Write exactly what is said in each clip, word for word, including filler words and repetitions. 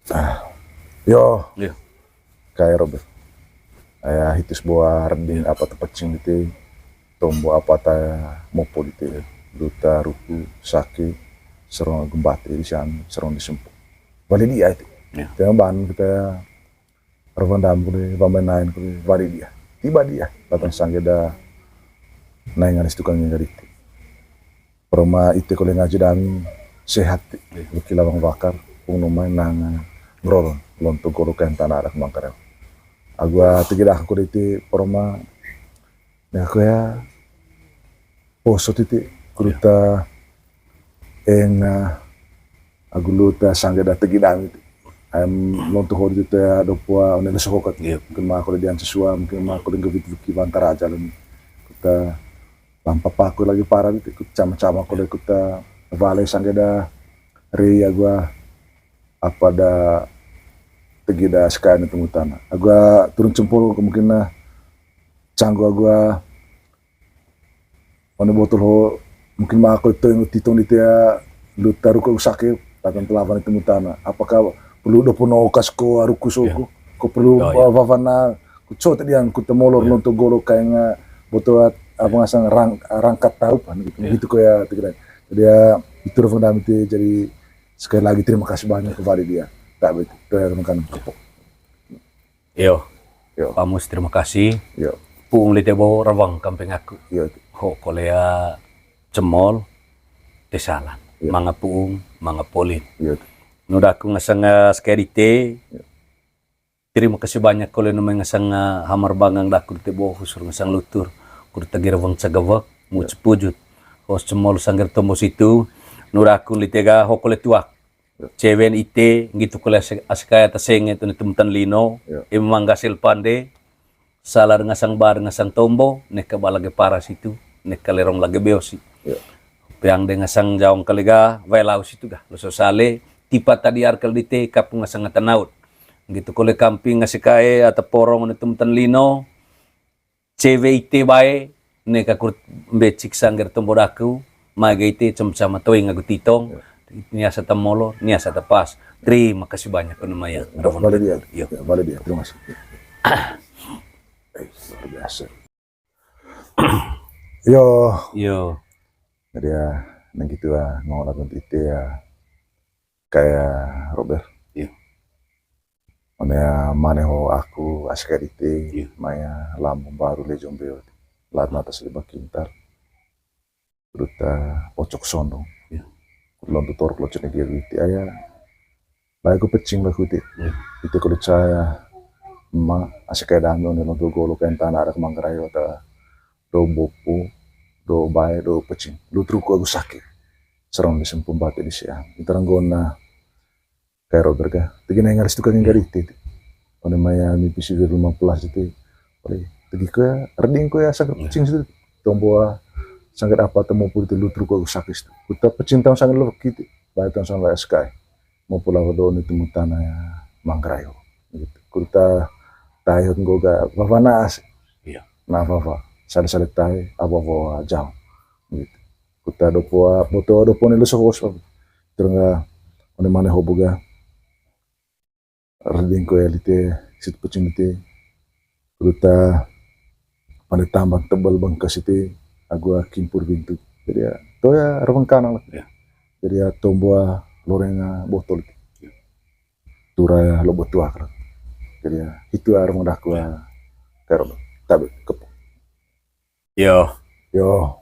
Ah, yo. Yo. Kai Robert. Aya hitus boa reding apa ta pecing dite, tombo apa ta mopo dite, luta, ruku, sake, sarong agu mbate di sian, sarong di sempu. Wali dia itu. Ya. Tema ban kita ravandam kuli, wamenain kuli, wali dia. Tiba dia, datang sangge da naingan tukang ngga dite. Pura ma ite kole ngaji dami sehat ti. Iya. Weki lawang wakar, pung numai nang ngrolon, lonto golo kain tanah arak mangkarel. Agu tegi dah aku dite pura ma, ya, aku ya, poso titi, kuruta, eng, ah, agu luta sangge da tegi dami ti. Em, lonto hodi tita dopo, ah, one leso hokat. Iya. Mungkin ma kole dian sesua, mungkin ma kole nggak wiki wanta raja lagi. Kita lampa paku lagi parah gitu, ikut cama-cama kole kuta vale sangge da rei agu apa da tegi da sekain itu mutana. Agu turun cempol kemungkinan canggu agu one botol ho mungkin ma aku itu yang titong di tia luta ruku sake, tatan telawan itu mutana. Apakah perlu dopo no kas ko aruku soko? Iya. Ko perlu, oh, iya, wawanaku cote dian kuta molor, iya, lonto golo kain, ah, botol at-, apa ngasang rang-, rangkat taupan gitu. Iya. Gitu ko ya, tegi dami. Jadi ya, itu ravandam ti, jadi sekali lagi terima kasih banyak kepada dia. Tak betul, terima kasih. Yo. Yo. Pamus, terima kasih. Yo. Puung lite bo rawang kampeng aku. Yo. Ho kolea cemol, tesalan. Yo. Manga puung, manga polin. Yo. Nu daku ngasang, eh, skedite. Yo. Terima kasih banyak kole nu mai ngasang, eh, hamar bangang daku dite bo, husur ngasang lutur. Kur tegi rawang cagawak, mucuk pujut. Hos cemol sangger tombo situ. Nu daku lite ga ho kole tuak. Cewen ite, nggitu kole ase-, aseka ata senge tu ne temutan lino, ya, eme mangga sel pande, salar ngasang bar ngasang tombo, neka ba lage paras itu, neka lerong lage beosi. Ya. Peang de ngasang jaong kali ga, wae lau situ ga, loso sale, tipa tadi arkel dite, kapung ngasang ata naut. Nggitu kole kamping aseka e, ata porong ne temutan lino, cewe ite bae, neka kurt mbecik sangger tombo daku, mage ite cem-cem toing agu titong, ya, niasa ta molor, niasa ta pas. Terima kasih banyak, Gunung Maya. Ya, balik dia. Yo. Ya, balik dia. Terima kasih. Eh, luar biasa. Yo. Yo. Jadi ya, nang gitu ya, ngolah ite ya. Kayak Robert. Iya. One mane ho aku aseka dite, iya, mai lampu baru le jombe. Latna atas lima kintal. Duta ocok sondong. Iya. Lontu torok locok ne dia dite aya. Bae ku pecing lah kuti. Iya. Ite kulit saya ma aseka dami one lontu golo kain tanah ada kemanggarai ata do bopu, do bae, do pecing. Luturuku agu sake. Serong di sempum bate di sia. Ita ranggona Kayak Robert ka. Tegi na ngaris tukang yang gari titi. One maya mipi sivir lima belas itu. Pali. Tegi ko ya, reding ko ya, sangkar pecing situ. Tombo sangkar apa temu puri itu luturuku agu sakis tu. Kuta pecing tahun sangkar lo kiti. Baik tahun sangkar S K I. Mau pulau do ni temu tanah ya Manggarai ho. Gitu. Kuta tayo nggoga vava naas. Iya. Na vava. Sale-sale tai, apa vava jam. Gitu. Kuta dopo, boto dopo ne lusa hos. Terus nga one mane ho boga. Reding ko ya lite, sit pecing lite. Kuta pande tambang tebal bangkas ite, agu kimpur bintu. Jadi ya, to ya rawang kanang lah. Ya. Jadi ya tombo loreng botol. Ya. Tura ya lobo tuak lah. Jadi ya, itu ya rawang daku ya. Karo tabe kepo. Yo. Yo.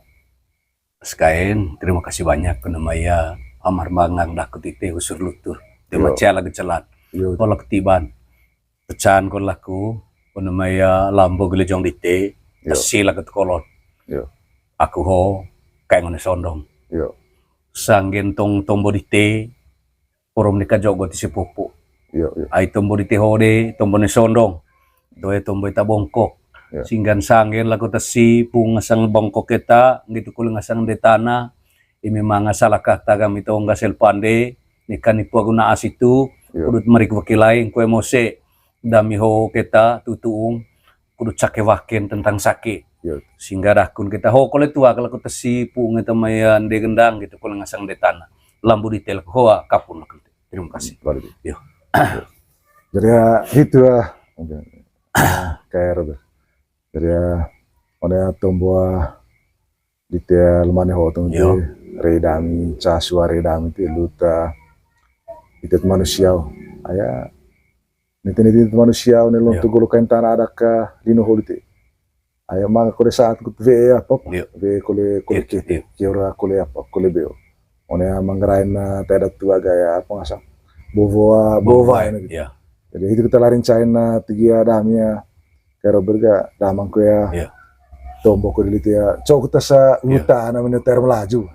Sekain, terima kasih banyak. Kena maya amar mangang daku tite usur lutur. Tema cia lagi celat. Yo. Kolak tiban. Pecahan kolaku, kena maya lambo gelejong dite, yo, tesi lagi kolot. Yo. Aku ho, kayak ngone sondong. Yo. Sanggen tong tombo dite, Porom ni kajogo ti si pupu. Iyo, iyo. Ai tombo di tehode, tombo ni sondong. Doe tombo ita bongkok. Iyo. Singgan sanggen lako tasi, pung ngasang bongkok keta, nggitu kuli ngasang de tana. Imi manga salakah tagam ito nggasel pande, ni kani pua guna asitu, iyo, kudut merik wekilai, kue mose, dami ho keta, tutuung. Kudu cake waken tentang sake. Iyo. Singga dakun kita ho kole tua kalo ku tesi pung eta maya nde gendang gitu kole ngasang de tana. Lambu di tel hoa kapun lah kente. Terima kasih. Balik. Iyo. Jadi ya, itu ya. Oke. Kayak itu. Jadi ya, one ya tombo, ah, dite lemane ho tong dite, re dami, ca sua re dami te luta, dite manusia. Aya, nite nite manusia, ne lontu golo kain tanah ada ka lino ho dite. Aya manga kole saat kut ve apa apa. Ve kole, kole kete, kiora kole apa, kole beo. One ya manggerain na tada tua gaya apa ngasa. Bovoa, bovoa ini gitu. Jadi itu kita larin cain na tigia damia. Kayak Robert ga damang ko ya. Tombo ko dili ya. Cok kita sa uta namanya ter Melaju.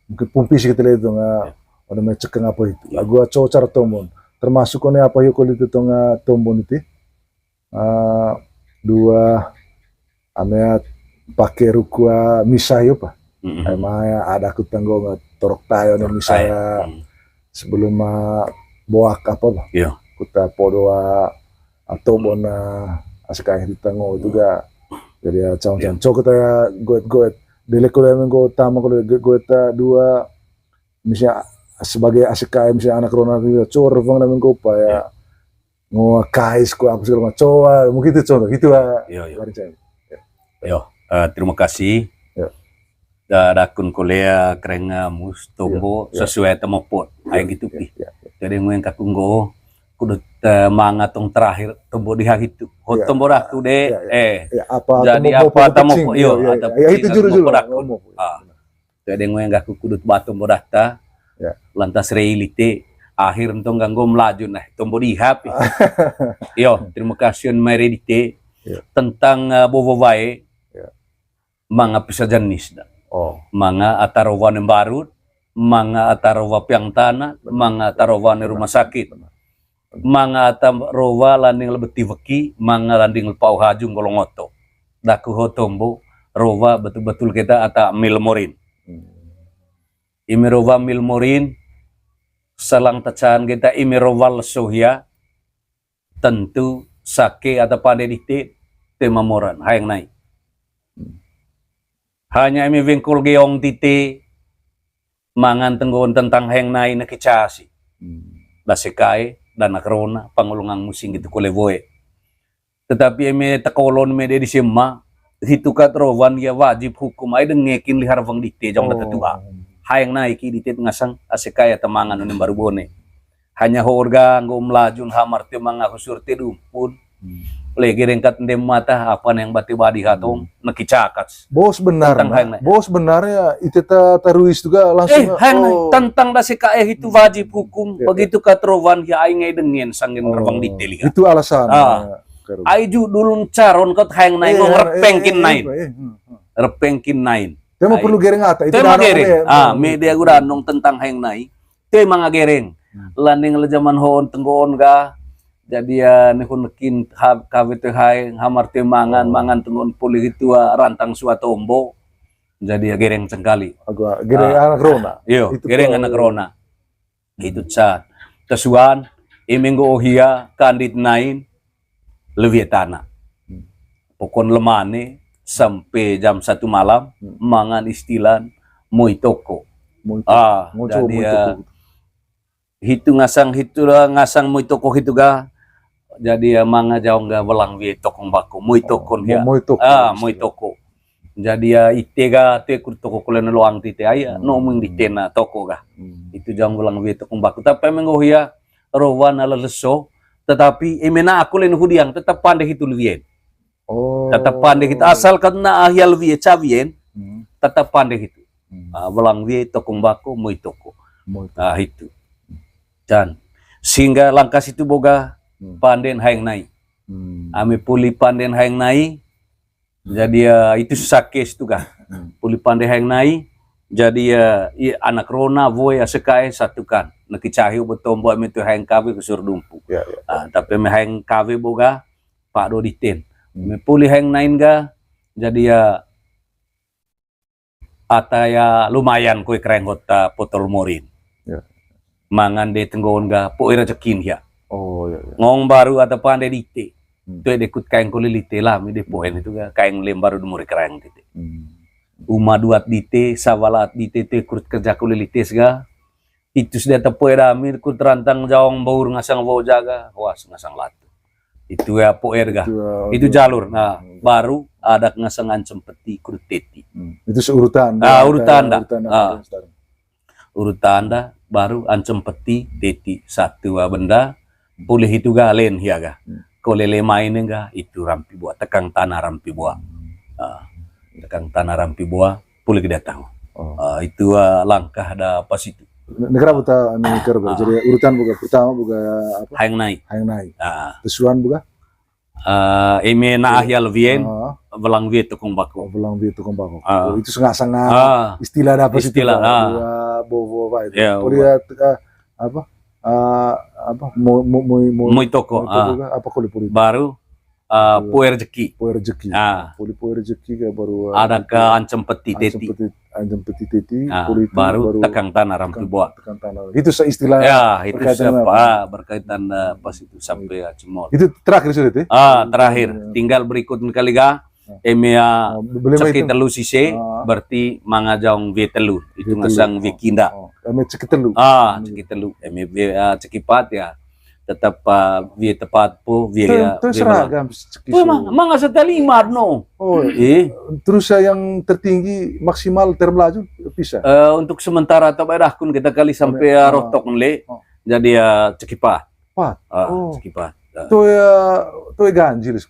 Mungkin pumpi sih kita lihat dong. Ada macam apa itu. Lagu cok cara tombon. Termasuk kone apa yuk kalau itu tong tombon itu. Ah, dua ame pake ruku, ah, misa yo pa. Ema ada aku tenggo nga torok tayo ne misa ya. Sebelum, ah, boak apa ba. Kuta podo, ah, atau bona, ah, sekarang di tenggo itu ga. Jadi ya caung-caung cok kita ya goet-goet. Dele kole minggu utama kole goet, ah, dua misalnya sebagai A C K M, misalnya anak Rona itu ya cor bang namanya gopa ya. Ngo kais ko apa segala macam. Coba, mungkin itu contoh. Itu, ah, larin cain. Yo, eh, terima kasih. Da dakun kolea kereng, ah, mus tombo sesuai temopot. Aing gitu pi. Jadi ngoeng kaku nggo kudu, eh, manga tong terakhir tombo di hari itu. Ho tombo daku de, eh. Jadi apa temopot, yo, itu juru juru. Ah. Jadi ngoeng gaku kudut ba tombo data. Lantas rei lite, akhir ntong ganggo Melaju nah tombo di hap. Yo, terima kasih on mai rei lite. Tentang, eh, bovoa e, manga pisa jenis da. Manga ata rowa ne mbarut, manga ata rowa piang tanah, manga ata rowa ne rumah sakit. Manga ata rowa landing lebeti weki, manga landing lepau hajung golong oto. Daku ho tombo, rowa betul-betul kita ata mil morin. Ime rowa mil morin, selang tecaan kita ime rowa leso hia, tentu sake ata pande dite, te mamoran, haeng nai. Hanya ime wengkol geong tite, mangan tenggoon tentang haeng nai ne kicasi. Da sekae, da anak Rona, pangolongang musing gitu kole woe. Tetapi eme tekolon mede di sema, hitu kat rowan ya wajib hukum ai dengekin lihar weng dite jong da tetua. Haeng nai ki dite ngasang A C K ya temangan unem baru bone. Hanya horga nggo Melaju hamar te manga husur te dumpun. Lege dengkat ndem mata apa neng bati badi hatong neki cakat. Bos benar, tentang haeng nai. Bos benar ya, ite ta taruis juga langsung. Eh, haeng nai. Tentang da sekae hitu wajib hukum. Begitu kat rowan ya ai ngai dengen sangen rewang dite liha. Itu alasan. Ai judul caron kot haeng nai nggo ngerpengkin nain. Repengkin nain. Tema perlu gereng ata, itu tema gereng. Ah, media gua danong tentang haeng nai. Tema ngagereng. Landing le zaman hoon tenggoon ga. Jadi ya nehun nekin kawe te haeng, hamar te mangan, mangan tenggoon poli hitu, ah, rantang sua tombo. Jadi ya gereng cengkali. Agak gereng anak Rona. Iyo, gereng anak Rona. Gitu, Chan. Tesuan, eme nggo ohia, kandit nain, lewie tana. Pokon lemane, sampe jam satu malam, mangan istilan, moi toko. Ah, dan dia hitu ngasang, hitu lah, ngasang moi toko hitu ga. Jadi ya manga jaong ga welang wie tokong bako, moi tokon hia. Ah, moi toko. Jadi ya ite ga te kur toko kulen loang tite aya, no mung di tena toko ga. Itu jang ulang wie tokong baku. Tapi eme nggo hia rowan ala leso, tetapi eme na aku len hudiang tetap pande hitu lewien. Tetap pande hitu. Asal kan na ahia lewie cawien, tetap pande hitu. Ah, welang wie tokong bako, moi toko. Ah, hitu. Dan sehingga langkas itu boga panden haeng nai. Ame puli panden haeng nai, jadi ya itu sakes tu ga. Puli pande haeng nai, jadi ya anak Rona, woe, A C K S satukan. Neki cahiu betombo ame tu haeng kawe kusur dumpu. Ah, tapi ame haeng kawe boga, pak do diten. Ame puli haeng nain ga, jadi ya ata ya lumayan koi kereng hota potol morin. Mangan de tenggoon ga, poi rejekin hia. Ngong baru ata pande dite. Tue dekut kaeng kole lite lah, mi de poen itu ga, kaeng lem baru de muri kereng dite. Uma duat dite, sawalaat dite, tue kurut kerja kole lite sega. Pitu sida tapoe dami ku terantang jaong baur ngasang woja ga, was ngasang latu. Itu ya poer ga. Itu, eh, Itu jalur. Nah, hmm. Baru adat ngasang ancem peti kudu teti. Hmm. Itu seurutan. Ah, urutan dah. Urutan dah. Ah. Urutan dah, baru ancem peti, teti, satu, ah, benda, pulih itu ga, len hia ga. Hmm. Ko lele main ga, itu rampi buah, tekang tanah rampi buah. Ah, tekang tanah rampi buah, pulih kita tahu. Oh. Ah, itu, ah, langkah dah pas itu. Negara buta, negara buta. Ah. Jadi urutan buka pertama buka apa? Hayang nai. Hayang nai. Ah. Tesuan buka? Eh, eme na ahial wien, ah, welang wie tukung bako. Oh, welang wie tukung bako. Ah. Oh, itu sanga-sanga istilah dah apa situ, istilah, Pak? Ah. Dua, bo, bo, apa itu? Ya, kuliah, eh, apa? Eh, apa? Mo, mo, mo, mo, moi toko, moi toko ah. Kah? Apa kuli puli? Baru, eh, pue rejeki. Pue rejeki. Ah. Puli pue rejeki kah baru, eh, ada ke ancem peti teti. Ancem peti teti, ah, kulit itu baru baru tekang tanah rampi buah. Tekang tanah. Itu seistilah. Ya, itu berkaitan siapa? Apa? Ah, berkaitan, eh, pas itu sampai, ah, cemol. Itu terakhir sudah itu, ya? Ah, terakhir. Hmm. Tinggal berikut kali ga. Hmm. Eme, ah, oh, belum ceki itu. Telu sise, ah, berarti manga jaong wie telu. Itu wie telu. Ngasang wie kinda. Oh, oh. Eme ceki telu. Ah, hmm. Ceki telu. Eme wie, ah, ceki pat ya. Tetap, ah, wie tepat po, wie, tu, ya, tu wie seragam malam. Cekis. Tu emang, emang asa tali mat no. Oh, eh. Terus, eh, yang tertinggi maksimal termelaju bisa? Eh, untuk sementara tak payah kun kita kali sampai, ah, rotok le. Oh. Jadi ya cekipat. Pat. Ah, oh. Cekipat. Ah. Tu ya, tu ya ganjil sih.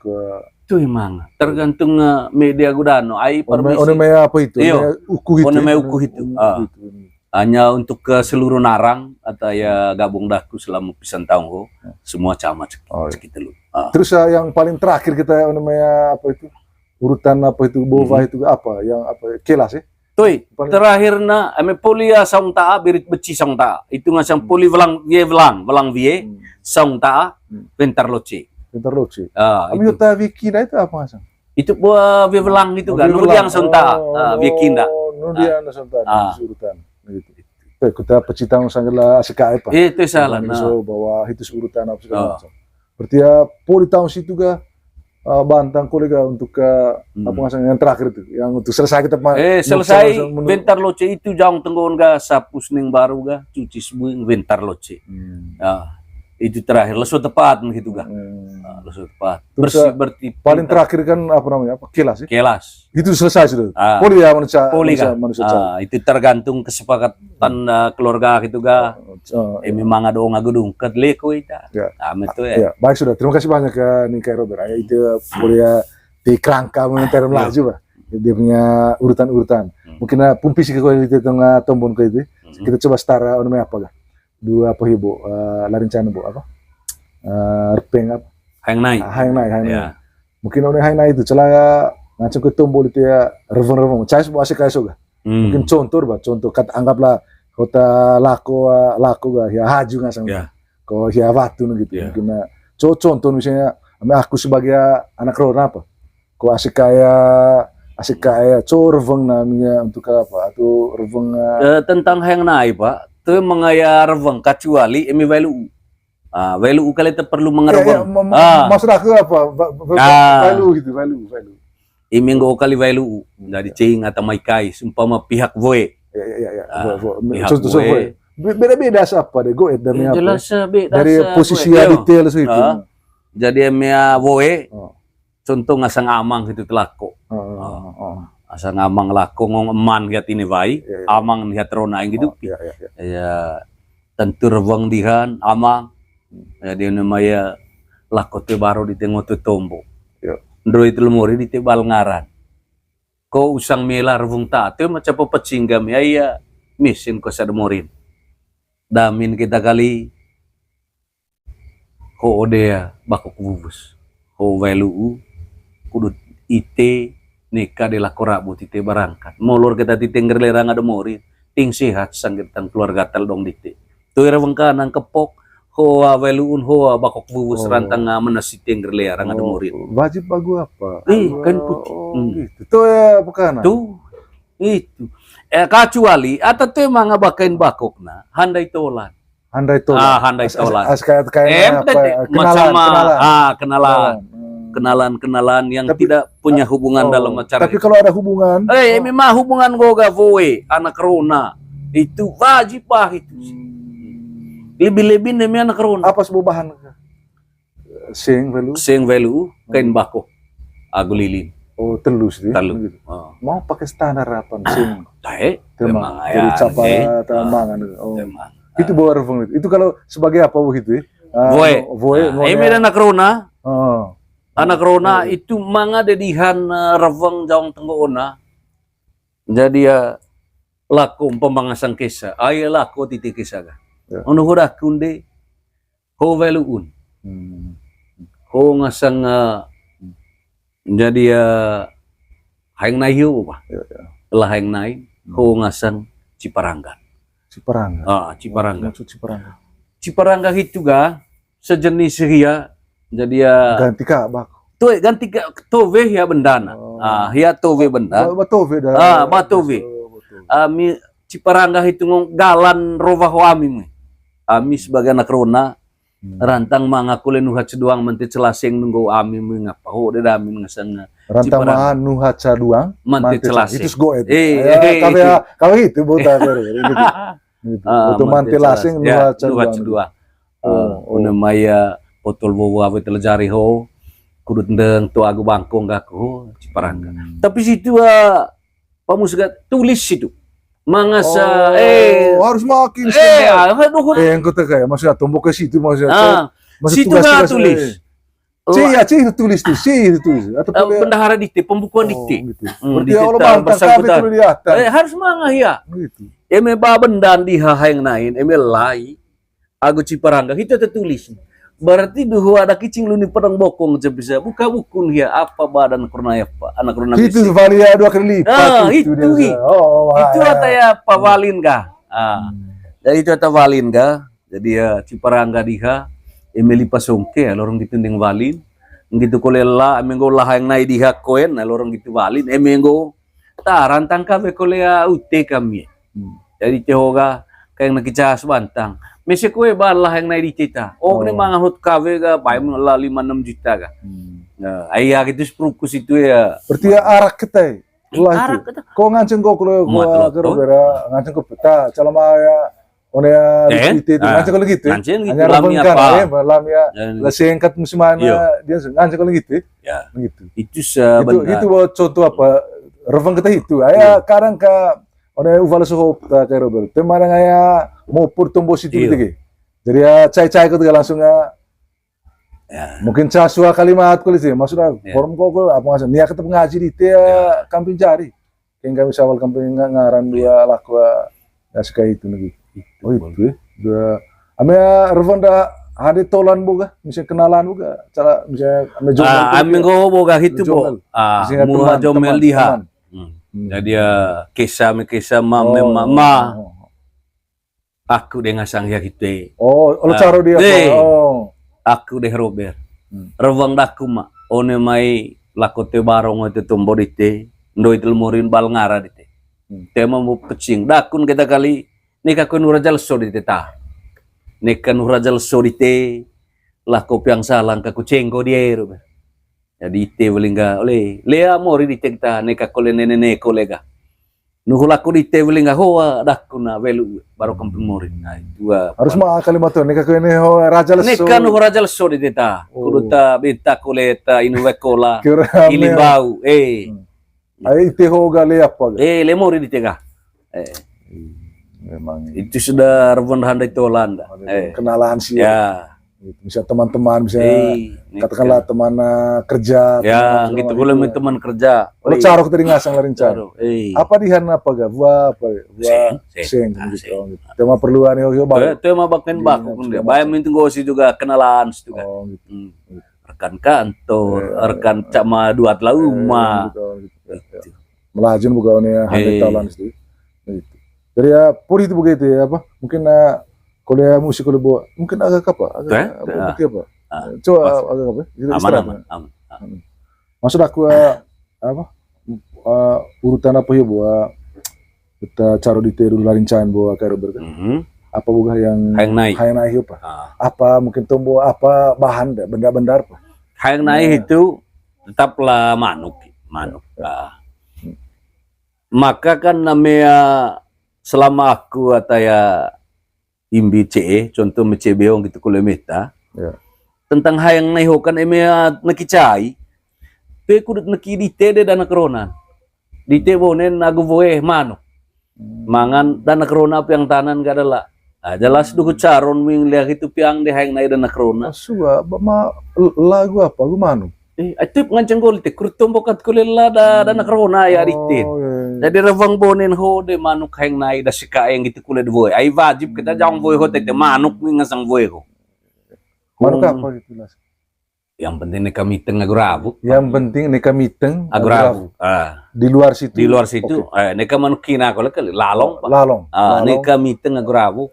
Tu emang tergantung, eh, media gudano, ai permisi. One mai apa itu? Iyo. One mai uku itu. One mai uku itu. Ah. Uku itu. Hanya untuk ke seluruh Narang atau ya gabung daku selama pisan tahun ho, hmm, semua camat cek-, oh, iya, ceki telu. Ah. Terus, eh, yang paling terakhir kita namanya apa itu? Urutan apa itu? Bova, hmm, itu apa? Yang apa? Kelas ya? Toi, paling terakhir na, eme poli ya saung ta'a, birit beci saung ta'a. Itu ngasang, hmm, poli welang, wie welang, welang wie, hmm, saung ta'a, hmm, bentar loce. Bentar loce. Ah, ami itu. Uta Vicky na itu apa ngasang? Itu buah wie welang gitu kan. Oh, wie welang. Nudiang saung ta'a. Oh, ah, wie kinda. Oh, nudiang saung ta'a, ah, itu urutan. Gitu. Tuh, kita pecitang sanggela asik apa? Itu salah, nah. So, bahwa itu urutan apa segala macam. Berarti ya, poli tahun situ ga, eh, bantang kuli ga untuk ke, hmm, apa ngasang yang terakhir itu, yang untuk selesai kita ma-, eh, selesai, selesai menurut bentar loce itu jaong tenggon ga, sapu sening baru ga, cuci sebuing, bentar loce. Hmm. Ya. Itu terakhir, lesu tepat gitu ga. Hmm. Nah, lesu tepat. Terus, bersih, eh, berarti paling terakhir kan apa namanya? Apa? Kelas ya? Kelas. Itu selesai sudah. Ah. Poli ya manusia, poli manusia, kan? Manusia. Ah, itu tergantung kesepakatan, eh, keluarga gitu ga. Oh, oh, eh, iya. Memang ada orang gedung ke leko itu. Ya. Kami tuh ya. Ya, baik sudah. Terima kasih banyak ya nih Kak Robert. Ya, itu poli ya di kerangka mengenai melaju, Pak. Dia punya urutan-urutan. Hmm. Mungkin, eh, pumpi sih ke itu tengah tombon ke itu. Hmm. Kita coba setara ono apa ga? Dua apa ibu, eh, larincana bu apa? Eh, repeng apa? Hayang nai. Ah, hayang nai, hayang nai. Ya. Mungkin ono hayang nai itu celaka ngacung ke tombol itu ya reveng-reveng. Cai sebuah asik kayak soga. Hmm. Mungkin contoh bah, contoh kat anggaplah kota lako, eh, lako ga ya haju ngasang. Ya. Ko ya watu gitu. Ya. Mungkin, eh, co-, contoh misalnya, ame aku sebagai anak rona apa? Ko asik kayak, asik kayak co reveng namanya untuk apa? Atau reveng, eh, eh, tentang hayang nai, Pak. Tuh mengaya reveng kecuali eme wai lu'u. Ah, wai lu'u kali itu perlu mengaya reveng. Ya, ya, mem-, ah, maksud aku apa? Ba-, ba-, ah, wai lu'u gitu, wai lu'u, wai lu'u. Eme nggo kali wai lu'u. Jadi cing atau mai kai, seumpama pihak woe. Ya, ya, ya, ya. Ah, woe, woe. Pihak contoh woe. Woe. Be-, beda-beda siapa deh, goet dari apa? Jelas, eh, beda. Dari posisi woe. Detail sih itu. Ah. Jadi eme, ah, woe. Oh. Contoh ngasang amang gitu telako. Heeh, heeh. Asang amang lako ngong eman hiat ini wai, iya, iya, amang hiat rona gitu. Oh, iya, iya, iya. Ya, tentu reveng dihan, amang. Hmm. Ya, dia namanya lako te baru di tengah tu tombo. Iya. Ndroi te lemori di te bal ngaran. Ko usang mela reveng ta, te macam pepecing gam, ya, iya. Misin ko sada morin. Damin kita kali. Ho'o dea bakok wuwus. Ho'o wai lu'u, kudut ite neka de lako rabu tite barangkat. Molor keta tite ngger lerang ada mori, ting sehat sanggetan keluarga tal dong dite. Tuh ira wengka nang kepok, hoa wai lu'un, hoa bakok wuwus, oh, rantang, ah, menes tite ngger lerang ada mori. Oh, wajib bagu apa? Ih, kain putih. Oh, hmm, gitu. Tuh ya, apa kana? Tuh, itu. Eh, kecuali, ata tuh emang abakain bakok na, handai tolan. Handai tolan. Ah, handai tolan. As-, as-, kayak, kayak em, apa, tadi, kenalan, macam, kenalan. Ah, kenalan. Kenalan. Hmm. Kenalan, kenalan yang tapi, tidak punya hubungan, oh, dalam acara tapi itu. Kalau ada hubungan, eh, oh, memang hubungan goga voe, anak rona. Itu wajib bah itu. Hmm. Lebih-lebih ne mai anak rona. Apa sebuah bahan? Seng, welu. Seng, welu, kain bako, agu lilin. Oh, telu sih. Telu. Gitu. Oh. Mau pakai standar apa seng? Tahe. Temang. Jadi capa, eh, temang, anu. Oh. Temang. Itu bawa reveng itu. Itu kalau sebagai apa begitu ya? Ah, woe. Woe, ah, ngonya. Eme anak rona. Oh. Anak rona itu manga dedihan, eh, reveng jaong tenggo ona. Jadi ya lako umpama ngasang kesa, ai lako titi kesa ga. Ya. Ono hoda kunde ho weluun. Hmm. Ho ngasang, eh, jadi, eh, haeng nai hio apa? Ya, ya. Lah haeng nai, ho ngasang ciparangga. Ciparangga. Ah, ciparangga. Maksud ciparangga. Ciparangga itu ga sejenis hia, jadi ya ganti ka bako. Tuh, ganti ka, towe hia bendana. Oh. Ah, hia towe benda. Ba, ba towe dah. Ah, ba towe. Oh, betul. Ami ciparangga itu ngong galan rowa ho ami mui. Ami sebagai anak rona, rantang manga kole nuha ceduang mante celaseng nunggu ami mui ngapa ho de damin ngasang. Rantang manga nuha ceduang mante celaseng. Itu sego itu. Eh, eh, kawe itu buta kawe. Gitu. Ah, betul, mante laseng, ya, nuha ceduang. Oh, oh. One mai ya, potol wowo awe telejari ho, kudut ndeng to agu bangkong gaku ho, ciparangga. Hmm. Tapi situ, ah, pamus ga tulis situ. Mangasa, oh, eh, harus makin eh, ah, aduh, eh, yang kota kayak, maksudnya tombok ke situ, maksudnya. Ah, situ ga tulis. Ci, ya, ci itu tulis tuh, ci itu tulis. Atau bendahara dite, pembukuan dite. Oh, gitu. Hmm, berarti dite Allah bantang kami tuh di atas. Eh, harus manga hia. Gitu. Eme ba bendan di hahaeng nain, eme lai, agu ciparangga, itu tertulis. Berarti duhu ada kicing luni pedang bokong, bisa buka bukun hia, apa badan kurna ya, Pak? Anak kurna itu bisi. Itu kali ya, dua kali lipat. Ah, itu dia. Oh, itu ada ya, Pak Walin kah? Ah. Hmm. Jadi itu ada Walin kah? Jadi ya, ciparangga diha, eme lipa songke, ya, lorong gitu ndeng walin. Gitu kole la, eme nggo laha yang nai diha koen, nah, lorong gitu walin, eme nggo taran tangka be kole ya ute kami. Hmm. Jadi tehoga, kayak nak kicas bantang. Mese kue ba laha yang nai di teta. Oh, ne manga hot kawe ga, paim la lima enam juta ga. Hmm. Nah, ai ya gitu sepuluh kus itu ya. Berarti ya arak kita ya? Lah, arak itu. Kok nganceng kok lo, gua kerubera, nganceng kok peta, calama ya, one ya, eh? Di situ, ah, nganceng kalau gitu. Nganceng gitu, hanya lam ya, apa? Ya, lam ya, lah singkat musim mana, iya, dia nganceng kalau gitu. Ya. Gitu. Itu sebenarnya. Itu, itu buat contoh apa? Reveng kita itu. Aya, iya, kadang ka, one uval sohop, ta kerubera. Temana ngaya mau pur tombo situ, iya, gitu, gitu. Jadi ya, cai-cai kau tuh langsung ya, ya. Mungkin ca sua kalimat kali sih, maksud aku, ya, forum kok, kok, apa maksud? Nia ketep ngaji di te, ya, kamping jari. Kayak kami sawal kamping nga-, ngaran dua laku, ya, suka itu lagi. Itu, oh, itu, ya. Dua, ame ya, Revon da hade tolan boga, misalnya kenalan boga, cara, misalnya, ame jomel, ah, ame go boga itu, bo. Ah, mua jomel diha. Hmm. Hmm. Jadi ya, kesa, me kesa, ma, me ma, ma. Oh. Aku de ngasang hia hite. Oh, olo caro dia. Oh. Aku de Robert. Hmm. Reveng daku ma. One mai lako te barong te tombo dite. Ndoi te lemorin bal ngara dite. Hmm. Te mambo pecing. Dakun kita kali. Neka ko nu raja leso dite ta. Neka nu raja leso dite. Lako piang salang ka ku cenggo dia, Robert. Jadi ite welingga, ole, lea mori dite kita, neka kole nene ne kole ga. Nuhu lako dite welingga hoa, dah kuna welu, baru kampung mori. Nah, itu, ah, harus ma kalimat tuh, neka kole ne ho raja leso. Neka nu raja leso dite ta. Oh. Kudu ta beta kole ta inu wekola. Kira ilimbau, eh. Hmm. Ai, ite ho ga le apa ga? Eh, le mori dite ga. Eh. Memang. Itu sudah Revon da handai tolan da. Ada kenalan sih. Ya. Gitu. Misal teman-teman, misalnya, eh, katakanlah teman, eh, kerja, ya, teman gitu, segala macam, boleh ya. Teman kerja. Kalau caro kita di ngasang larin caro. Caro, eh. Apa dihan apa ga? Buah apa? Buah seng, seng, seng, ah, gitu, seng, gitu. Tema perluan yo, yo, baru. Tema baken baku pun dia. Bayam itu gosi juga kenalan juga. Oh, gitu. Hmm. Gitu. Rekan kantor, eh, rekan cak ma dua telah uma. Eh, gitu, gitu. Gitu. Melajun buka one ya, handai tolan sih. Gitu. Jadi ya, puri itu begitu ya, apa? Mungkin, eh, kalau ya musik kalau buat, mungkin agak apa? Agak, eh, apa, ah, berarti apa? Ah, coba pas. Agak apa? Kita aman, istirahat, aman, ya? Aman, aman. Hmm. Maksud aku, eh, apa? Eh, urutan apa ya, buat kita caro dite dulu larin cain buat kayak Robert kan? Mhm. Apa boga yang haeng nai? Haeng nai apa? Ah. Apa mungkin tombo apa bahan da, benda-benda apa? Haeng nai itu tetaplah manuk, manuk. Ya. Ah. Hmm. Maka kan namanya selama aku atau ya imbi ce'e, contoh mbe ce'e beo nggitu kole meta. Ya. Tentang haeng nai ho kan eme, ah, neki cai. Pe kudut neki dite de dana corona. Dite bonen agu woe manuk. Hmm. Mangan dana corona piang tanan gak ada la. Ah, jelas duhu caron ming liak itu piang de haeng nai dana corona. Ah, sua, ba ma l-, lagu apa? Agu manuk. Eh, ai tip nganceng gol te, kurtum bokat kule la da, dana corona ya dite. Oh, iya, iya. Jadi rewang bonen ho de manuk haeng nai da sikae nggitu kule de woe. Ai wajib kita jaong woe ho te, te manuk ni ngasang woe ho. Manuk apa gitu, Las? Yang penting neka miteng agu rawuk. Yang penting neka miteng agu rawuk. Ah. Di luar situ. Di luar situ, oke. Eh, neka manuk kina ko lek lalong, Pak. Lalong. Ah, lalong. Neka miteng agu rawuk.